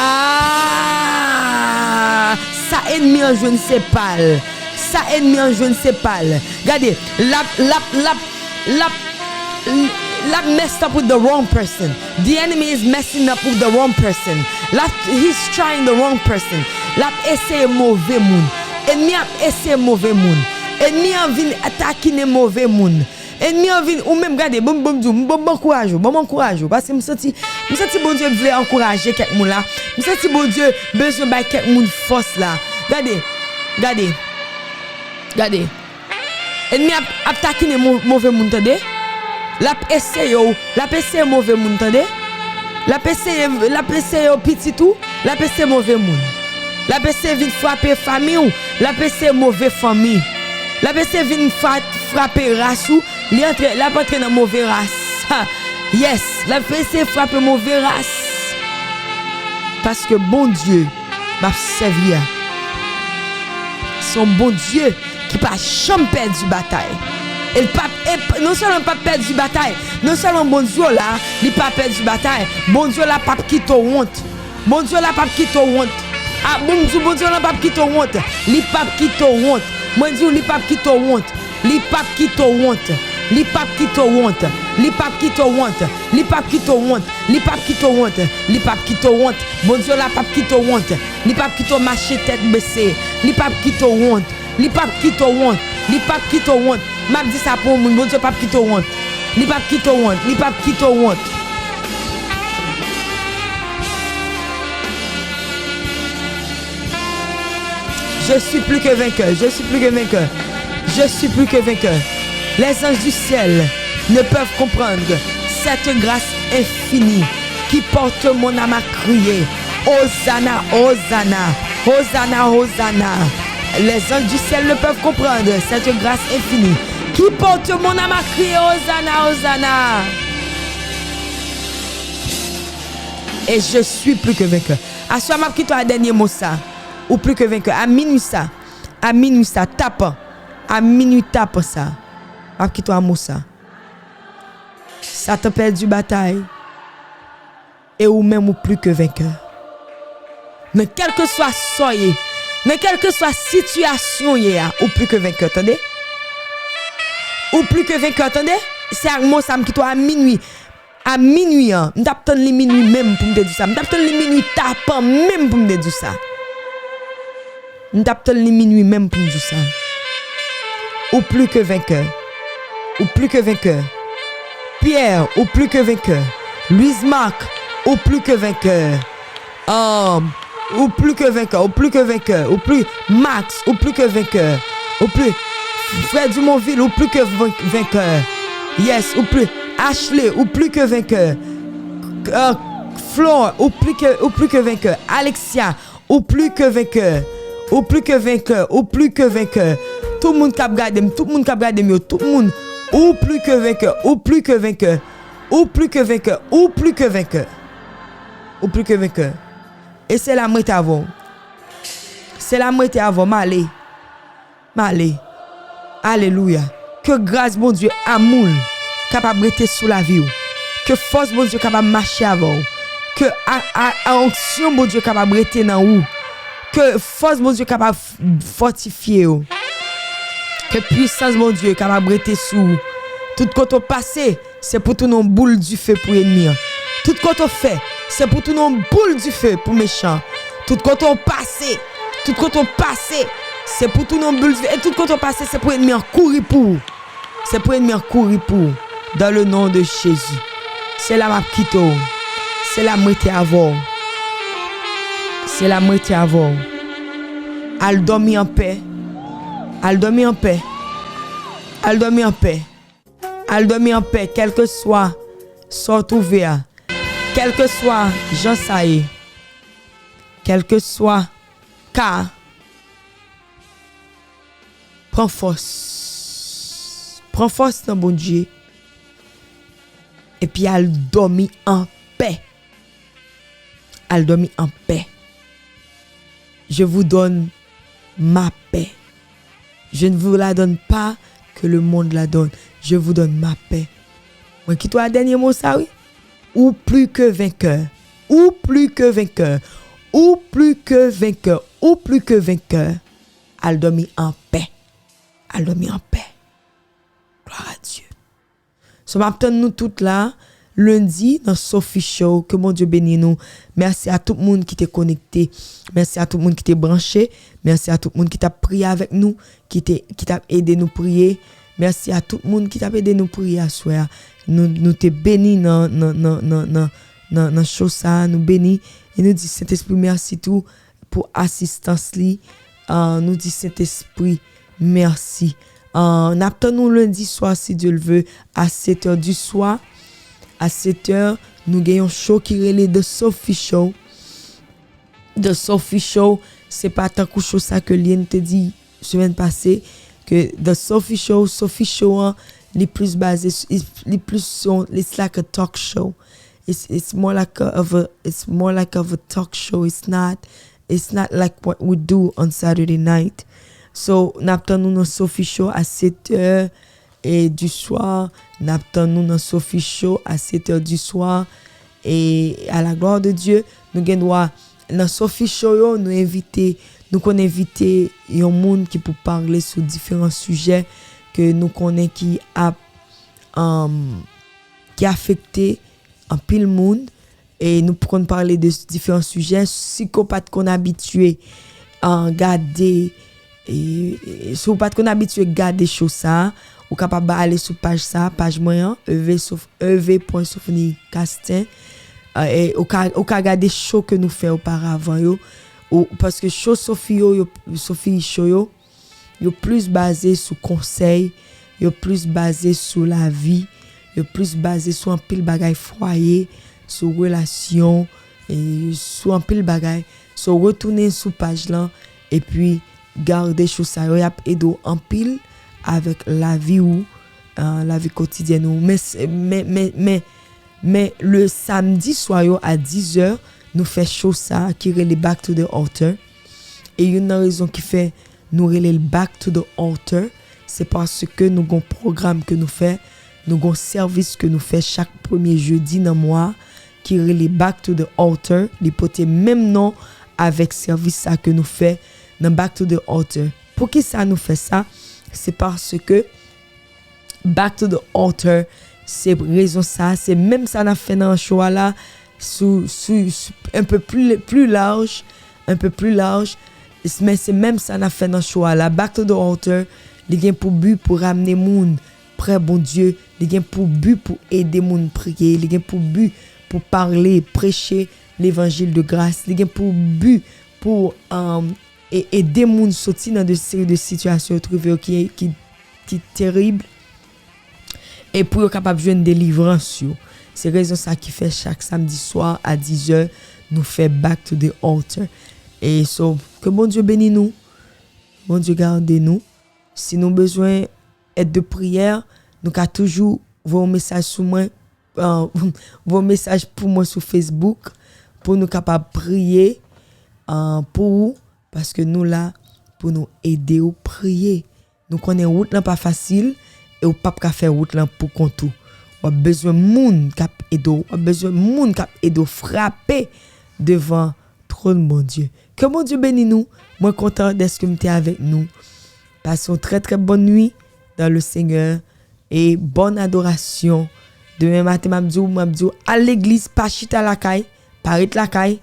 Sa ènmi an jwenn se pa l. Sa ènmi an jwenn se pa l. Gade, l ap, l ap, l ap, l ap, l ap messed up with the wrong person. The enemy is messing up with the wrong person. L ap, he's trying the wrong person. L ap eseye move moun. Ènmi ap eseye move moun. Ènmi an vin takinen move moun. Ènmi an vin, ou menm, gade, bon, bon, m di w, m, bon, m ankouraje w, bon, m ankouraje w, paske m santi, m santi Bondye vle ankouraje kèk moun la. M santi Bondye bezwen bay kèk moun fòs la. Gade, gade, gade. Ènmi ap, ap takinen mo-, move moun, tande. L ap eseye w, l ap eseye move moun, tande. L ap eseye, l ap eseye pitit ou, l ap eseye move moun. L ap eseye vin frape fanmi w, l ap eseye move fanmi. L ap eseye vin fra-, frape ras ou, li antre, l ap antre nan move ras. Ha! Yes, l ap eseye frape move ras. Paske Bondye m ap sèvi a, se yon Bondye ki pa janm pèdi batay. E l p ap, e p-, non sèlman l p ap pèdi batay, non sèlman Bondye w la, li pa pèdi batay. Bondye w la p ap kite w wont. Bondye w la p ap kite w wont. A, bon, m di w, Bondye w la p ap kite w wont. Li p ap kite w wont. Mwen di w, li p ap kite w wont. Li p ap kite w wont. Li p ap kite w wont. Li p ap kite w wont. Li p ap kite w wont. Li p ap kite w wont. Li p ap kite w wont. Bondye w la p ap kite w wont. Li p ap kite w mache tèt bese. Li p ap kite w wont. Li p ap kite w wont. Li p ap kite w wont. M ap di sa pou yon moun. Bondye p ap kite w wont. Li p ap kite w wont. Li p ap kite w wont. Je suis plus que vainqueur. Je suis plus que vainqueur. Je suis plus que vainqueur. Les anges du ciel ne peuvent comprendre cette grâce infinie qui porte mon âme à crier, Hosanna, Hosanna, Hosanna, Hosanna. Les anges du ciel ne peuvent comprendre cette grâce infinie qui porte mon âme à crier, Hosanna, Hosanna. Et je suis plus que vainqueur. Aswè m ap kite w a dènye mo sa. Ou plus que vainqueur. A minwi sa. A minwi sa. Tapan. A minwi tapan sa. M ap kite w a mo sa. Satan pèdi batay. E ou menm, ou pli ke venkè. Nan kèlkeswa sa w ye, nan kèlkeswa sitiyasyon w ye a, ou pli ke venkè, tande? Ou pli ke venkè, tande? Se ak mo sa m kite w a minwi. A minwi an, m t ap tann li minwi menm pou m te di w sa. M t ap tann li minwi tapan menm pou m te di w sa. M t ap tann li minwi menm pou m di w sa. Ou pli ke venkè. Ou pli ke venkè. Pierre, ou pli ke venkè. Louise Marc, ou pli ke venkè. Um, ou pli ke venkè, ou pli ke venkè, ou pli, Max, ou pli ke venkè, ou pli, frè Dumonvil, ou pli ke ven-, venkè. Yes, ou pli, Ashley, ou pli ke venkè. Uh, Flor, ou pli ke, ou pli ke venkè. Alexia, ou pli ke venkè. Ou pli ke venkè, ou pli ke venkè. Tout moun k ap gade m, tout moun k ap gade m yo, tout moun, ou pli ke venkè, ou pli ke venkè. Ou pli ke venkè, ou pli ke venkè. Ou pli ke venkè. E se la m rete avè w. Se la m rete avè w, m ale. M ale. Alelouya. Ke gras Bondye, amou l kapab rete sou lavi w. Ke fòs Bondye kapab mache avè w. Ke a, a, a onksyon Bondye kapab rete nan ou. Ke fòs Bondye kapab f-, fòtifye w. Ke pwisans Bondye kapab rete sou ou. Tout kote w pase, se pou tounen yon boul dife pou ènmi an. Tout kote w fè, se pou tounen yon boul dife pou mechan. Tout kote w pase, tout kote w pase, se pou tounen yon boul dife. E tout kote w pase, se pou ènmi an kouri pou ou. Se pou ènmi an kouri pou ou. Dans le nom de Jésus. Se la m ap kite w. Se la m rete avè w. Se la m rete avè w. Al dòmi anpè. Al dòmi anpè. Al dòmi anpè. Al dòmi anpè, kèlkeswa sa w twouve a. Kèlkeswa jan sa ye. Kèlkeswa ka a. Pran fòs. Pran fòs nan Bondye. Epi al dòmi anpè. Al dòmi anpè. Je vous donne ma paix. Je ne vous la donne pas que le monde la donne. Je vous donne ma paix. Mwen kite w a dènye mo sa, wi. Ou pli ke venkè. Ou pli ke venkè. Ou pli ke venkè. Ou pli ke venkè. Al dòmi anpè. Al dòmi anpè. Gloire à Dieu. So, m ap tann nou tout la, lendi, nan Sophie Show. Ke Bondye beni nou. Mèsi a tout moun ki te konekte. Mèsi a tout moun ki te branche. Mèsi a tout moun ki t ap priye avèk nou, ki te, ki t ap ede nou priye. Mèsi a tout moun ki t ap ede nou priye aswè a. Nou, nou te beni nan, nan, nan, nan, nan, nan, nan show sa a. Nou beni. E nou di Sentespri mèsi tou pou asistans li. Ah, nou di Sentespri mèsi. Ah, n ap tann nou lendi swa, si Dieu le veut, à sept heures du soir. À sept heures, nou gen yon show ki rele The Sophie Show. The Sophie Show, se pa tankou show sa ke Liene te di semèn pase, ke The Sophie Show, Sophie Show an, li plis baze s-, li, li plis yon, it's like a talk show. It's, it's more like a, of a, it's more like of a talk show. It's not, it's not like what we do on Saturday night. So, n ap tann nou nan Sophie Show a sept heures et du soir. N ap tann nou nan Sophie Show a sept heures du soir. E à la gloire de Dieu, nou gen dwa nan Sophie Show yo, nou envite, nou konn envite yon moun ki pou pale sou diferan sijè ke nou konnen ki ap, um, ki afekte anpil moun, e nou konn pale de diferan sijè. Si ke w pa t konn abitye, ah, gade, e, e, si w pa t konn abitye gade show sa a, ou kapab ale sou paj sa a, paj mwen an, E V Sof-, E V pwen Sophnie Castin. Ah, e, ou ka, ou ka gade show ke nou fè oparavan yo. Ou, paske show Sophie yo, yo, Sophie Show yo, yo plis baze sou konsèy, yo plis baze sou lavi, yo plis baze sou anpil bagay fwaye, sou relasyon, e sou anpil bagay. So, retounen sou paj lan, epi gade show sa yo, y ap ede w anpil avèk lavi ou, ah, lavi kotidyèn ou. Men, men, men, men, men le samdi swa yo a diz è, nou fè show sa ki rele Back to the Altar. E youn nan rezon ki fè nou rele l Back to the Altar, se paske nou gon pwogram ke nou fè, nou gon sèvis ke nou fè chak premye jedi nan mwa, ki rele Back to the Altar. Li pote menm non avèk sèvis sa ke nou fè nan Back to the Altar. Poukisa nou fè sa? Se paske Back to the Altar, se rezon sa, se menm sa n ap fè nan show a la, sou, sou, sou un peu plus, plus large, un peu plus large, men se menm sa n ap fè nan show a la. Back to the Altar, li gen pou bi pou ramne moun prè Bondye, li gen pou bi pou ede moun priye, li gen pou bi pou pale, preche levanjil de gras, li gen pou bi pou, um, e ede moun soti nan de seri de sitiyasyon yo twouve yo ki, ki, ki terib, e pou yo kapab jwenn delivrans yo. Se rezon sa ki fè chak samdi swa a dizè, nou fè Back to the Altar. E so, ke Bondye beni nou, Bondye gade nou. Si nou bezwen èd de priyè, nou ka toujou voye yon mesaj sou mwen, uh, voye yon mesaj pou mwen sou Facebook pou nou kapab priye, uh, pou ou, paske nou la pou nou ede w priye. Nou konnen wout lan pa fasil e w p ap ka fè wout lan pou kont ou. W ap bezwen moun k ap ede w, w ap bezwen moun k ap ede w frape devan twòn Bondye. Ke Bondye beni nou. Mwen kontan dèske m te avèk nou. Pase yon trè, trè bòn nwi dans le Seigneur e bòn adorasyon. Demen maten, m ap di w, m ap di w, al legliz, pa chita lakay, pa ret lakay,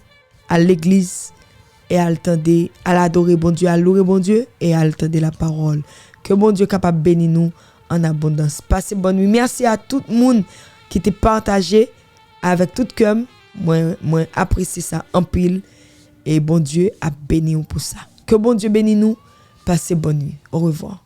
al legliz e al tande, al adore Bondye, al loure Bondye e al tande lapawòl. Ke Bondye kapab beni nou an abondans. Pase bòn nwi. Mèsi a tout moun ki te pataje avèk tout kè m. Mwen, mwen apresye sa anpil. E Bondye ap beni w pou sa. Ke Bondye beni nou. Pase bòn nwi. Orevwa.